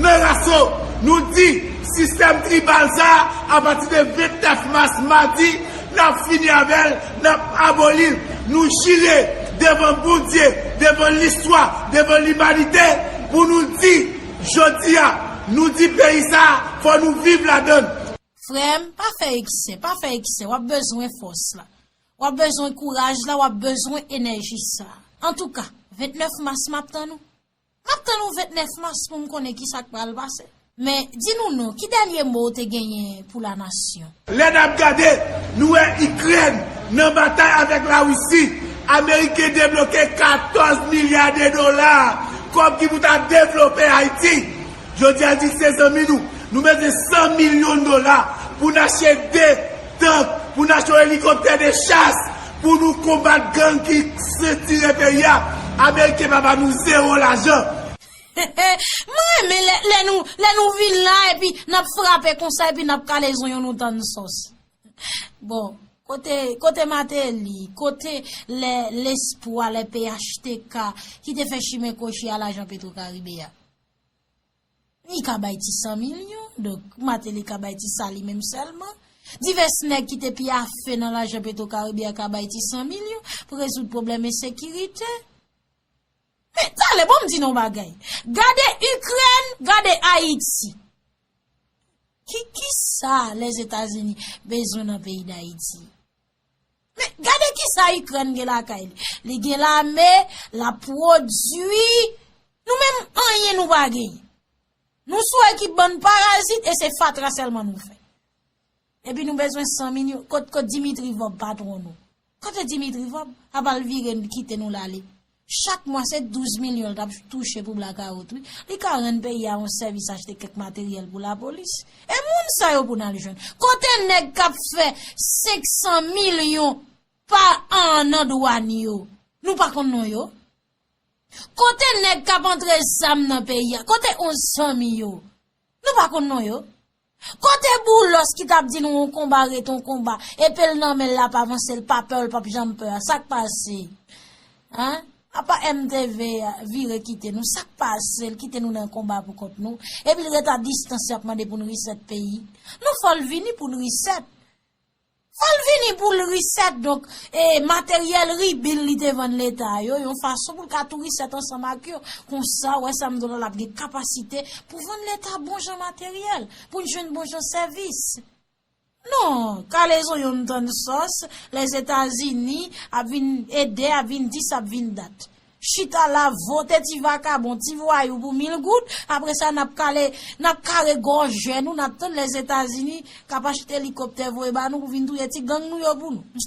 nan Raso, nou di sistèm tribal sa a, apati de vennèf mas, madi, n ap fini avè l, n ap aboli l. Nou jire devan Bondye, devan listwa, devan limanite, pou nou di, jodi a, nou di peyi sa a, fò nou viv ladan l. Frè m, pa fè eksè, pa fè eksè, w ap bezwen fòs la. W ap bezwen kouraj la, w ap bezwen enèji sa a. Antouka, vennèf mas, m ap tann ou. M ap tann ou vennèf mas pou m konnen ki sa k pral pase. Men, di nou non, ki dènye mo w te genyen pou lanasyon? Lè n ap gade, nou wè Ikrèn nan batay avèk Larisi. Ameriken debloke katòz milya de dola kòb ki pou ta devlope Ayiti. Jodi a, di se zanmi nou. Nou mete san milyon dola pou n achte de tank, pou n achte yon elikoptè de chas, pou nou konbat gang ki sentire peyi a. Ameriken pa ba nou zewo lajan. M renmen lè, lè nou, lè nou vin la, epi n ap frape konsa, epi n ap kale zonyon nou tann sòs. Bon, kote, kote Martelly, kote lè, lespwa, lè P H T K ki te fè chimen kwochi a lajan Petro Karibe a? Li ka bay ti san milyon, donk Martelly ka bay ti sa li menm sèlman. Divès nèg ki te pyafe nan lajan Petro Karibe a ka bay ti san milyon pou rezoud pwoblèm ensekirite. Men, talè, bon, m di nou yon bagay. Gade Ikrèn, gade Ayiti. Ki, ki sa Lèzetazini bezwen nan peyi Dayiti? Men, gade ki sa Ikrèn gen lakay li. Li gen lame, l ap pwodui. Nou menm, anyen nou pa genyen. Nou sou ekip bann parazit e se fatra sèlman nou fè. Epi nou bezwen san milyon. Kot, kot Dimitri Vorbe, patwon nou? Kote Dimitri Vorbe? Apa l vire kite nou l ale. Chak mwa se douz milyon l t ap touche pou blakawout, wi. Li ka rann peyi a yon sèvis, achte kèk materyèl pou lapolis. E moun sa yo pou n al jwenn? Kote nèg k ap fè senk san milyon pa an nan dwàn yo? Nou pa konn non yo? Kote nèg k ap antre zam nan peyi a? Kote onz zanmi yo? Nou pa konn non yo? Kote Boulos ki t ap di nou yon konba ret yon konba, epe l nan men l, l ap avanse, l pa pè, l p ap janm pè a? Sa k pase? Hein? Apa M T V a vire kite nou? Sa k pase? L kite nou nan konba pou kont nou, epi l ret a distans, y ap mande pou n reset peyi. Non, fò l vini pou n reset. Fò l vini pou l reset, donk, e, materyèl ribil li te vann Leta yo, yon fason pou l ka tou reset ansanm ak yo. Konsa, w wè Sam Dollar ap gen kapasite pou vann Leta bon jan materyèl, pou n jwenn bon jan sèvis. Non, kale zonyon m tann sòs, Lèzetazini ap vin ede, ap vin dis, ap vin dat. Chita la, vote ti vakabon, ti vwayou pou mil goud, apre sa n ap kale, n ap kare gòj jèn nou, n ap tann Lèzetazini k ap achte elikoptè voye ba nou pou vin touye ti gang nou yo pou nou.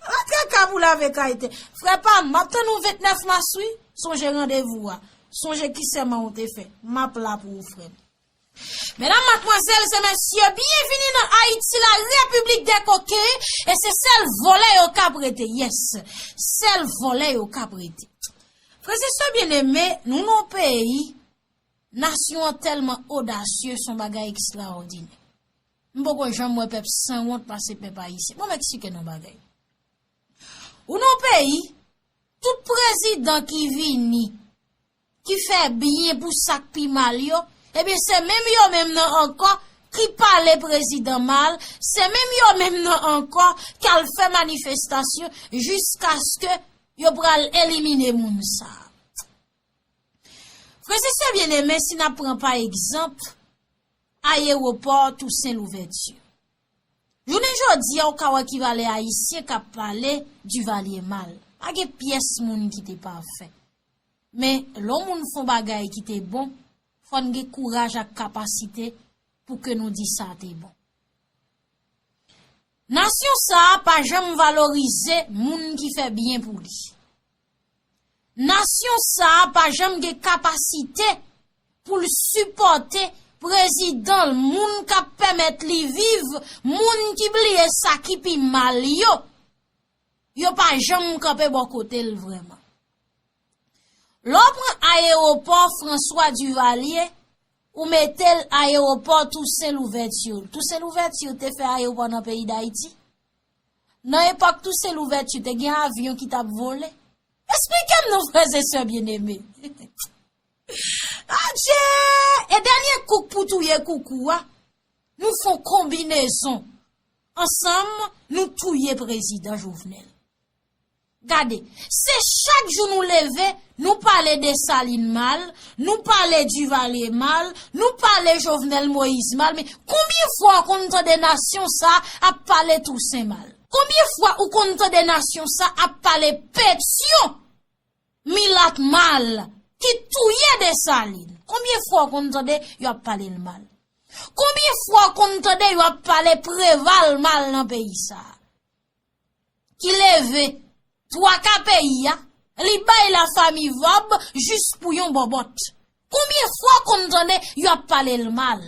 Ala kaka pou lave kay tè. Frè pa m, m ap tann ou vennèf mas wi. Sonje randevou a. Sonje ki sèman ou te fè. M ap la pou ou, frè m. Medam, madmwazèl e mesye, byenvini nan Ayiti, la repiblik dè koken, e se sèl vòlè yo k ap rete, yes, sèl vòlè yo k ap rete. Frè e sè byeneme, nou nan yon peyi, nasyon an tèlman odasye, se yon bagay ekstraòdinè. M poko janm wè pèp sanwont pase pèp ayisyen. Bon, m eksplike nou yon bagay. Ou nan yon peyi, tout prezidan ki vini, ki fè byen pou sa k pi mal yo, ebyen, se menm yo menm nan ankò ki pale prezidan mal, se menm yo menm nan ankò k al fè manifestasyon jiskaske yo pral elimine moun sa a. Frè e sè byeneme, si n ap pran pa egzanp, ayewopò Tousen Louvèti. Jounen jodi a, ou ka wè ki valè ayisyen k ap pale Divalye mal. Pa gen pyès moun ki te pafè. Men, lè yon moun fè yon bagay ki te bon, fò n gen kouraj ak kapasite pou ke nou di sa te bon. Nasyon sa a pa janm valorize moun ki fè byen pou li. Nasyon sa a pa janm gen kapasite pou l sipòte prezidan l, moun k ap pèmèt li viv, moun ki bliye sa ki pi mal yo. Yo pa janm kanpe bò kote l vrèman. Lè w pran ayewopò François Duvalier, ou mete l ayewopò Toussaint Louverture. Toussaint Louverture te fè ayewopò nan peyi Dayiti. Nan epòk Toussaint Louverture, te gen avyon ki t ap vole. Esplike m non, frè e sè byeneme. Adje! E dènye kouk pou touye koukou a, nou fè yon konbinezon. Ansanm, nou touye prezidan Jovenel. Gade, se chak jou nou leve, nou pale Desalin mal, nou pale Duvalier mal, nou pale Jovenel Moïse mal, men konbyen fwa w konn tande nasyon sa ap pale Tousen mal? Konbyen fwa ou konn tande nasyon sa ap pale Petyon, milat mal, ki touye Desalin? Konbyen fwa w konn tande yo ap pale l mal? Konbyen fwa w konn tande yo ap pale Preval mal nan peyi sa a? Ki leve twaka peyi a, li bay lafanmi vòb jis pou yon bòbòt. Konbyen fwa w konn tande yo ap pale l mal?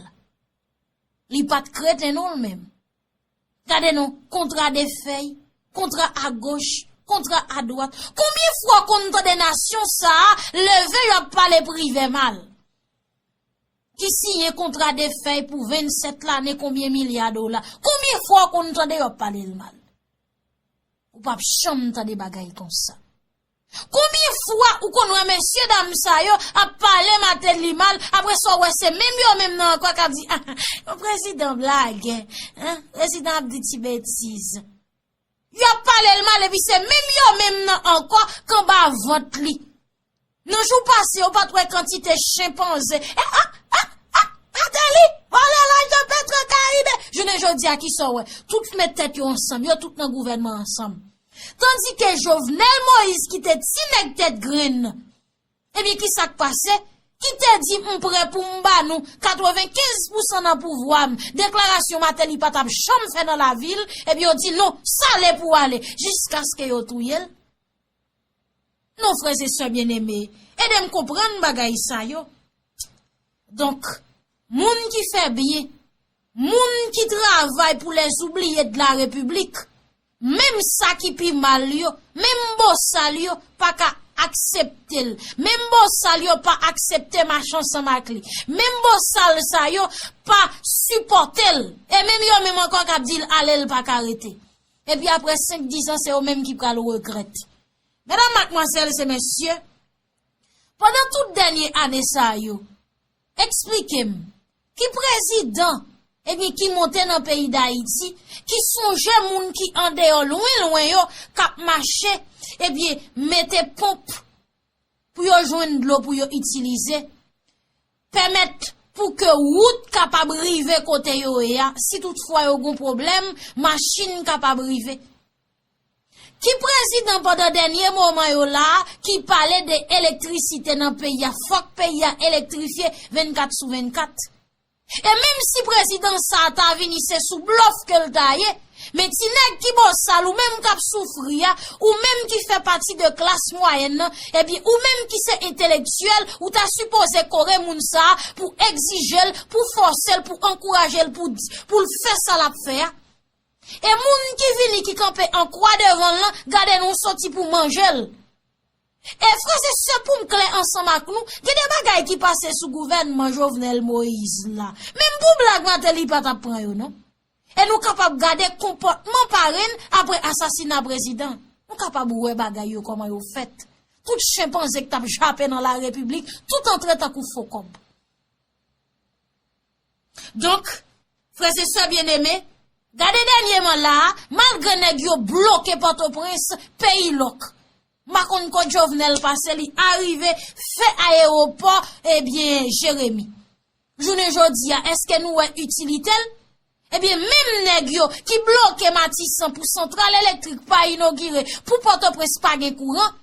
Li pa t kreten non l menm. Gade non, kontra de fèy, kontra agoch, kontra adwat. Konbyen fwa w konn tande nasyon sa a leve yo ap pale Privè mal? Ki siyen kontra de fèy pou vennsèt lane, konbyen milya dola? Konbyen fwa w konn tande yo ap pale l mal? Ou p ap janm tande bagay konsa. Konbyen fwa ou konn wè mesye dam sa yo ap pale Martelly mal, apre sa w wè se menm yo menm nan ankò k ap di, ah, yon prezidan blagè, hein? Prezidan ap di ti betiz. Yo ap pale l mal, epi se menm yo menm nan ankò k anba vant li. Nan jou pase, ou pa t wè kantite chenpanze. Eh, ah, ah, ah, Martelly, volè laj de Petro Caribe. Jounen jodi a, kisa w wè? Tout met tèt yo ansanm, yo tout nan gouvènman ansanm. Tandike Jovenel Moïse ki te ti nèg tèt grenn, ebyen, kisa k pase? Ki te di, m prè pou m ba nou katrevenkenz pousan nan pouvwa m. Deklarasyon Martelly pa t ap janm fè nan lavi l, ebyen, yo di, non, sale pou ale, jiskaske yo touye l. Non, frè e sè byeneme, ede m konprann bagay sa yo. Donk, moun ki fè byen, moun ki travay pou les oubliés de la République, menm sa ki pi mal yo, menm bosal yo pa ka aksepte l. Menm bosal yo pa aksepte mache ansanm ak li. Menm bosal sa yo pa sipòte l. E menm yo menm ankò k ap di l ale, l pa ka rete. Epi apre senk, diz an, se yo menm ki pral regrèt. Medam, madmwazèl e mesye, pandan tout dènye ane sa yo, eksplike m, ki prezidan, ebyen, ki monte nan peyi Dayiti, ki sonje moun ki andeyò lwen lwen yo, k ap mache, ebyen, mete ponp pou yo jwenn dlo pou yo itilize, pèmèt pou ke wout kapab rive kote yo ye a, si toutfwa yo gon pwoblèm, machin kapab rive. Ki prezidan pandan dènye moman yo la a ki pale de elektrisite nan peyi a, fòk peyi a elektrifye vennkat sou vennkat? E menm si prezidan sa a ta vini, se sou blòf ke l ta ye, men ti nèg ki bosal, ou menm k ap soufri a, ou menm ki fè pati de klas mwayèn nan, ebyen, ou menm ki se entelektyèl, ou ta sipoze kore moun sa a pou egzije l, pou fòse l, pou ankouraje l, pou, pou l fè sa l ap fè a. E moun ki vini, ki kanpe an kwa devan l lan, gade nou soti pou manje l. E frè e sè, pou m klè ansanm ak nou, gen de bagay ki pase sou gouvènman Jovenel Moïse la. Menm pou blag Martelly pa t ap pran yo non. E nou kapab gade konpòtman parenn apre asasina prezidan. Nou kapab wè bagay yo kòman yo fèt. Tout chenpanze k t ap jape nan la repiblik, tout antre tankou fo kòb. Donk, frè e sè byeneme, gade dènyèman la a, malgre nèg yo bloke Pòtoprens, peyi lòk. M pa konn kot Jovenel pase, li arive fè ayewopò, ebyen, Jeremi. Jounen jodi a, èske nou wè itilite l? Ebyen, menm nèg yo ki bloke Matisan pou santral elektrik pa inogire, pou Pòtoprens pa gen kouran,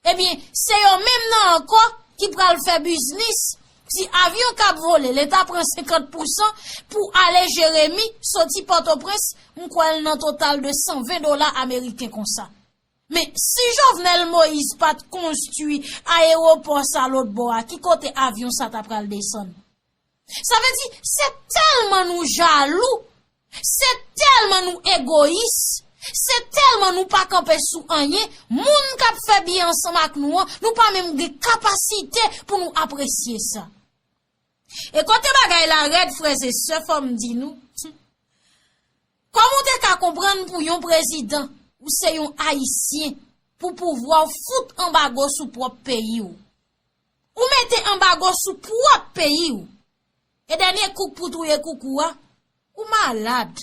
ebyen, se yo menm nan ankò ki pral fè biznis. Ti avyon k ap vole, Leta pran senkant pousan pou ale Jeremi, soti Pòtoprens, m kwè l nan total de san ven dola ameriken konsa. Men, si Jovenel Moïse pa t konstwi ayewopò sa lòt bò a, ki kote avyon sa ta pral desann? Sa vle di, se tèlman nou jalou, se tèlman nou egoyis, se tèlman nou pa kanpe sou anyen, moun k ap fè byen ansanm ak nou an, nou pa menm gen kapasite pou nou apresye sa. E kote bagay la rèd, frè e sè, fò m di nou, kòman w te ka konprann pou yon prezidan, ou se yon Ayisyen, pou pouvwa w fout anbago sou pwòp peyi w? Ou mete anbago sou pwòp peyi w. E dènye kou k pou touye koukou a, ou malad.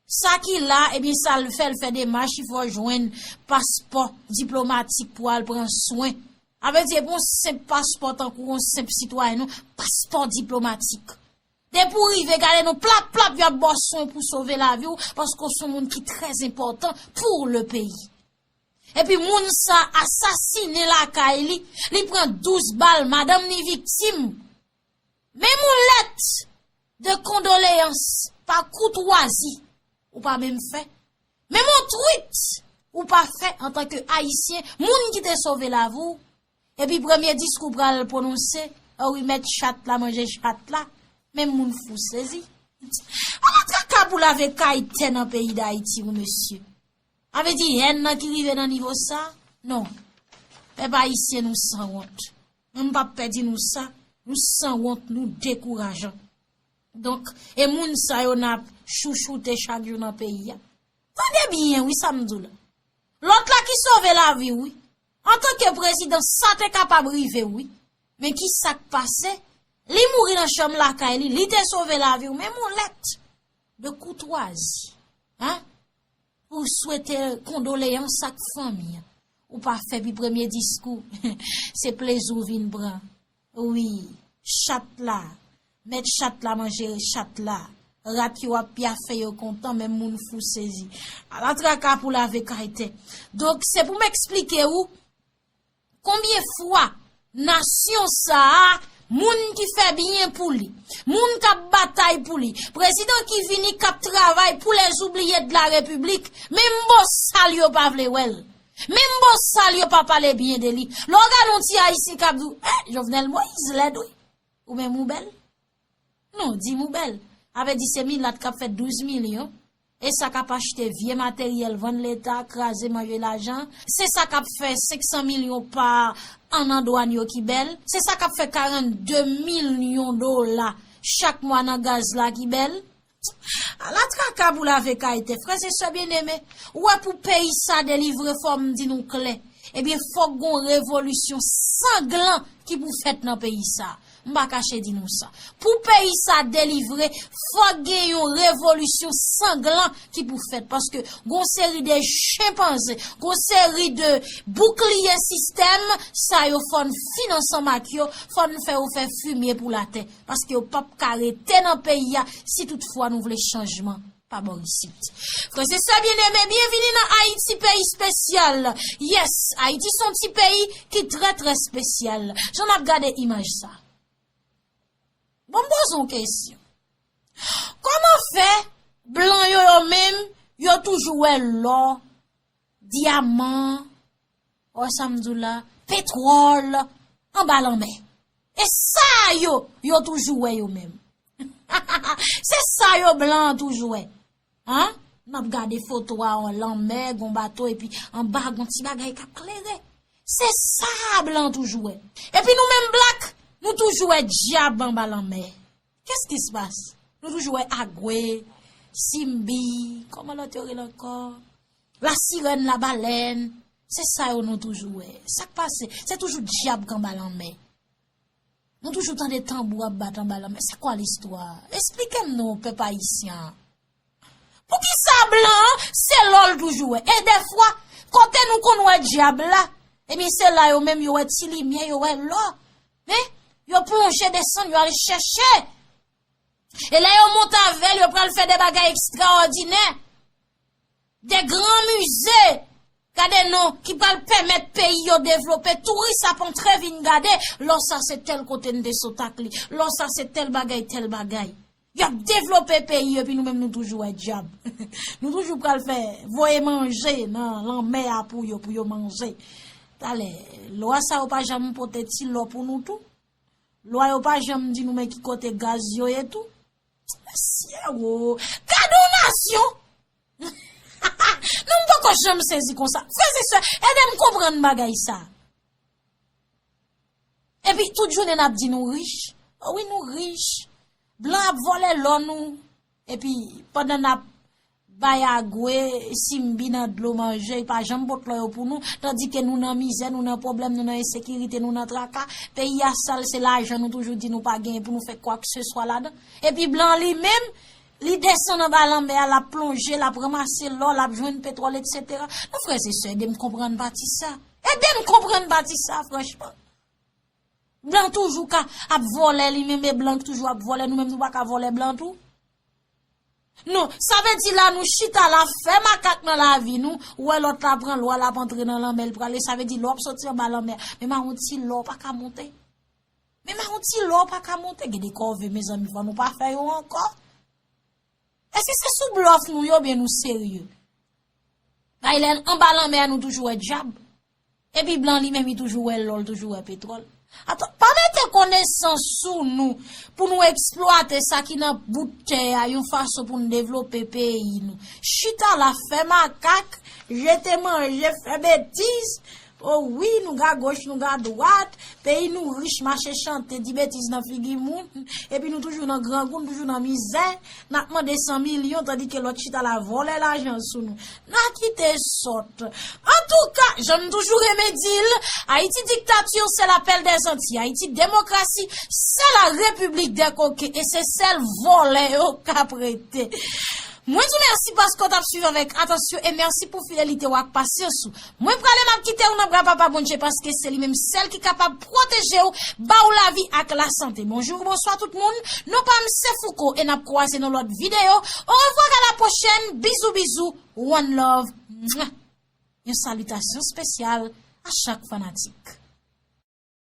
Sa ki la, ebyen, sa l fè, l fè demach, li fè w jwenn paspò diplomatik pou al pran swen. A vle di, epi yon senp paspò tankou yon senp sitwayen, non, paspò diplomatik. Depi w rive, gade non, plap, plap, y ap ba w swen pou sove lavi w, paske w se yon moun ki trè enpòtan pou le peyi. Epi moun sa asasinen lakay li, li pran douz bal, madanm ni viktim. Menm yon lèt de kondoleyans pa koutwazi, ou pa menm fè. Menm yon twit, ou pa fè antanke Ayisyen, moun ki te sove lavi w. Epi premye diskou pral pwononse, o wi, mèt chat la manje chat la. Menm moun fou sezi. Ala traka pou lave kay tè nan peyi Dayiti, wi, mesye. A vle di, hèn nan ki rive nan nivo sa? Non. Pèp ayisyen, nou sanwont. Mwen, m p ap pè di nou sa, nou sanwont, nou dekourajan. Donk, e moun sa yo n ap chouchoute chak jou nan peyi a. Tande byen, wi, sa m di w la. Lòt la ki sove lavi w, wi. Antanke prezidan, sa te kapab rive w, wi. Men ki sa k pase? Li mouri nan chanm lakay li, li te sove lavi w, men yon lèt de koutwazi, hein? Pou swete kondoleyans ak fanmi an. Ou pa fè pi premye diskou, se plezi w vin pran. Wi, chat la, mèt chat la manje chat la. Rat yo ap pyafe yo kontan, menm moun fou sezi. Ala traka pou lave kay tè. Donk, se pou m eksplike ou, konbyen fwa nasyon sa a, moun ki fè byen pou li, moun k ap batay pou li, prezidan ki vini k ap travay pou les oubliés de la République, menm bosal yo pa vle wè l. Menm bosal yo pa pale byen de li. Lè w gade yon ti Ayisyen k ap di w, eh, Jovenel Moïse lèd wi. Ou menm ou bèl? Non, di m ou bèl. A vle di se milat k ap fè douz milyon. E sa k ap achte vye materyèl, vann Leta, kraze, manje lajan. Se sa k ap fè senk san milyon pa an nan dwàn yo ki bèl. Se sa k ap fè karannde milyon dola chak mwa nan gaz la ki bèl. Ala traka pou lave kay tè, frè e sè byeneme. Ou wè pou peyi sa delivre, fò m di nou klè. Ebyen, fòk gon revolisyon sanglan ki pou fèt nan peyi sa. M pa kache di nou sa. Pou peyi sa delivre, fòk gen yon revolisyon sanglan ki pou fèt. Paske gon seri de chenpanze, gon seri de boukliye sistèm, sa yo fò n fin ansanm ak yo, fò n fè yo fè fimye pou latè. Paske yo p ap ka rete nan peyi a si toutfwa nou vle chanjman pa bò isit. Frè e sè byeneme, byenvini nan Ayiti, peyi espesyal. Yes, Ayiti se yon ti peyi ki trè, trè espesyal. Jan n ap gade imaj sa. Bon, m poze yon kesyon. Kòman fè blan yo, yo menm, yo toujou wè lò, dyaman, wè sa m di w la, petwòl, anba lanmè? E sa yo, yo toujou wè yo menm. Se sa yo blan an toujou wè. Hein? N ap gade foto a, yon lanmè, gon bato, epi anba gon ti bagay k ap klere. Se sa blan an toujou wè. Epi nou menm black, nou toujou wè dyab anba lanmè. Qu'est-ce qui se passe? Nou toujou wè Agwe, Simbi, kòman lòt yo rele ankò? La sirèn, la balèn. Se sa yo nou toujou wè. Sa k pase? Se toujou dyab k anba lanmè. Nou toujou tande tanbou ap bat anba lanmè. C'est quoi l'histoire? Esplike m non, pèp ayisyen an. Poukisa blan an, se lò l toujou wè? E dèfwa, kote nou konn wè dyab la, ebyen, se la yo menm yo wè ti limyè, yo wè lò. Men, yo plonje desann, yo al chèche. E lè yo monte avè l, yo pral fè de bagay ekstraòdinè. De gran mize, gade non, ki pral pèmèt peyi yo devlope. Touris ap antre vin gade, lò sa se tèl kote n te sot ak li, lò sa se tèl bagay, tèl bagay. Y ap devlope peyi yo, epi nou menm nou toujou wè dyab. Nou toujou pral fè, voye manje nan lanmè a pou yo, pou yo manje. Talè, lwa sa yo pa janm pote ti lò pou nou tou. Lwa yo pa janm di nou men ki kote gaz yo ye tou. Mesye wo, gade yon nasyon! Non, m poko janm sezi konsa. Frè e sè, ede m konprann bagay sa. Epi, tout jounen n ap di nou rich. O wi, nou rich. Blan ap vòlè lò nou. Epi, pandan n ap bay agwe, simbi nan dlo manje, pa janm pot lò yo pou nou, tandike nou nan mizè, nou nan pwoblèm, nou nan ensekirite, nou nan traka. Peyi a sal, se lajan nou toujou di nou pa genyen pou nou fè kwakseswa ladan. Epi blan li menm, li desann anba lanmè a, l ap plonje, l ap ranmase lò, l ap jwenn petwòl, etsetera. Non, frè e sè, ede m konprann pati sa. Ede m konprann pati sa, franchman. Blan toujou ka ap vòlè li menm, e blan toujou ap vòlè, nou menm nou pa ka vòlè blan tou. Non, sa vle di la nou chita la fè makak nan lavi nou, ou wè lòt la pran lwa l ap antre nan lanmè l prale, sa vle di lè w ap soti anba lanmè, menm a yon ti lò w pa ka monte. Menm a yon ti lò w pa ka monte, gen de kòve mezanmi fò nou pa fè yo ankò. Èske se sou blòf nou ye oubyen nou serye? Bay lè anba lanmè a nou toujou wè dyab. Epi blan li menm li toujou wè lò, l toujou wè petwòl. Atann, pa mete konesans sou nou pou nou eksplwate sa ki nan bout tè a yon fason pou nou devlope peyi nou. Chita la fè makak, jete manje, fè betiz. O wi, nou ga goch, nou ga dwat, peyi nou rich, mache chante, di betiz nan figi moun, epi nou toujou nan grangou, nou toujou nan mizè, n ap mande san milyon, tandike lòt chita la vòlè lajan sou nou. N a kite sòt. Antouka, jan m toujou renmen di l, Ayiti diktati, c'est la perle des Antilles. Ayiti demokrasi, c'est la République des coquins. E se sèl vòlè yo k ap rete. Mwen di w mèsi paske w t ap swiv avèk atansyon e mèsi pou fidelite w ak pasyans ou. Mwen prale, m ap kite w nan bra Papa Bondye paske se li menm sèl ki kapab pwoteje w, ba w lavi ak lasante. Bonjou, bonswa tout moun. Non pa m se Fouco e n ap kwaze nan lòt videyo. Orevwa, a la pwochèn. Bizou, bizou. One love. Mwa. Yon salitasyon espesyal a chak fanatik.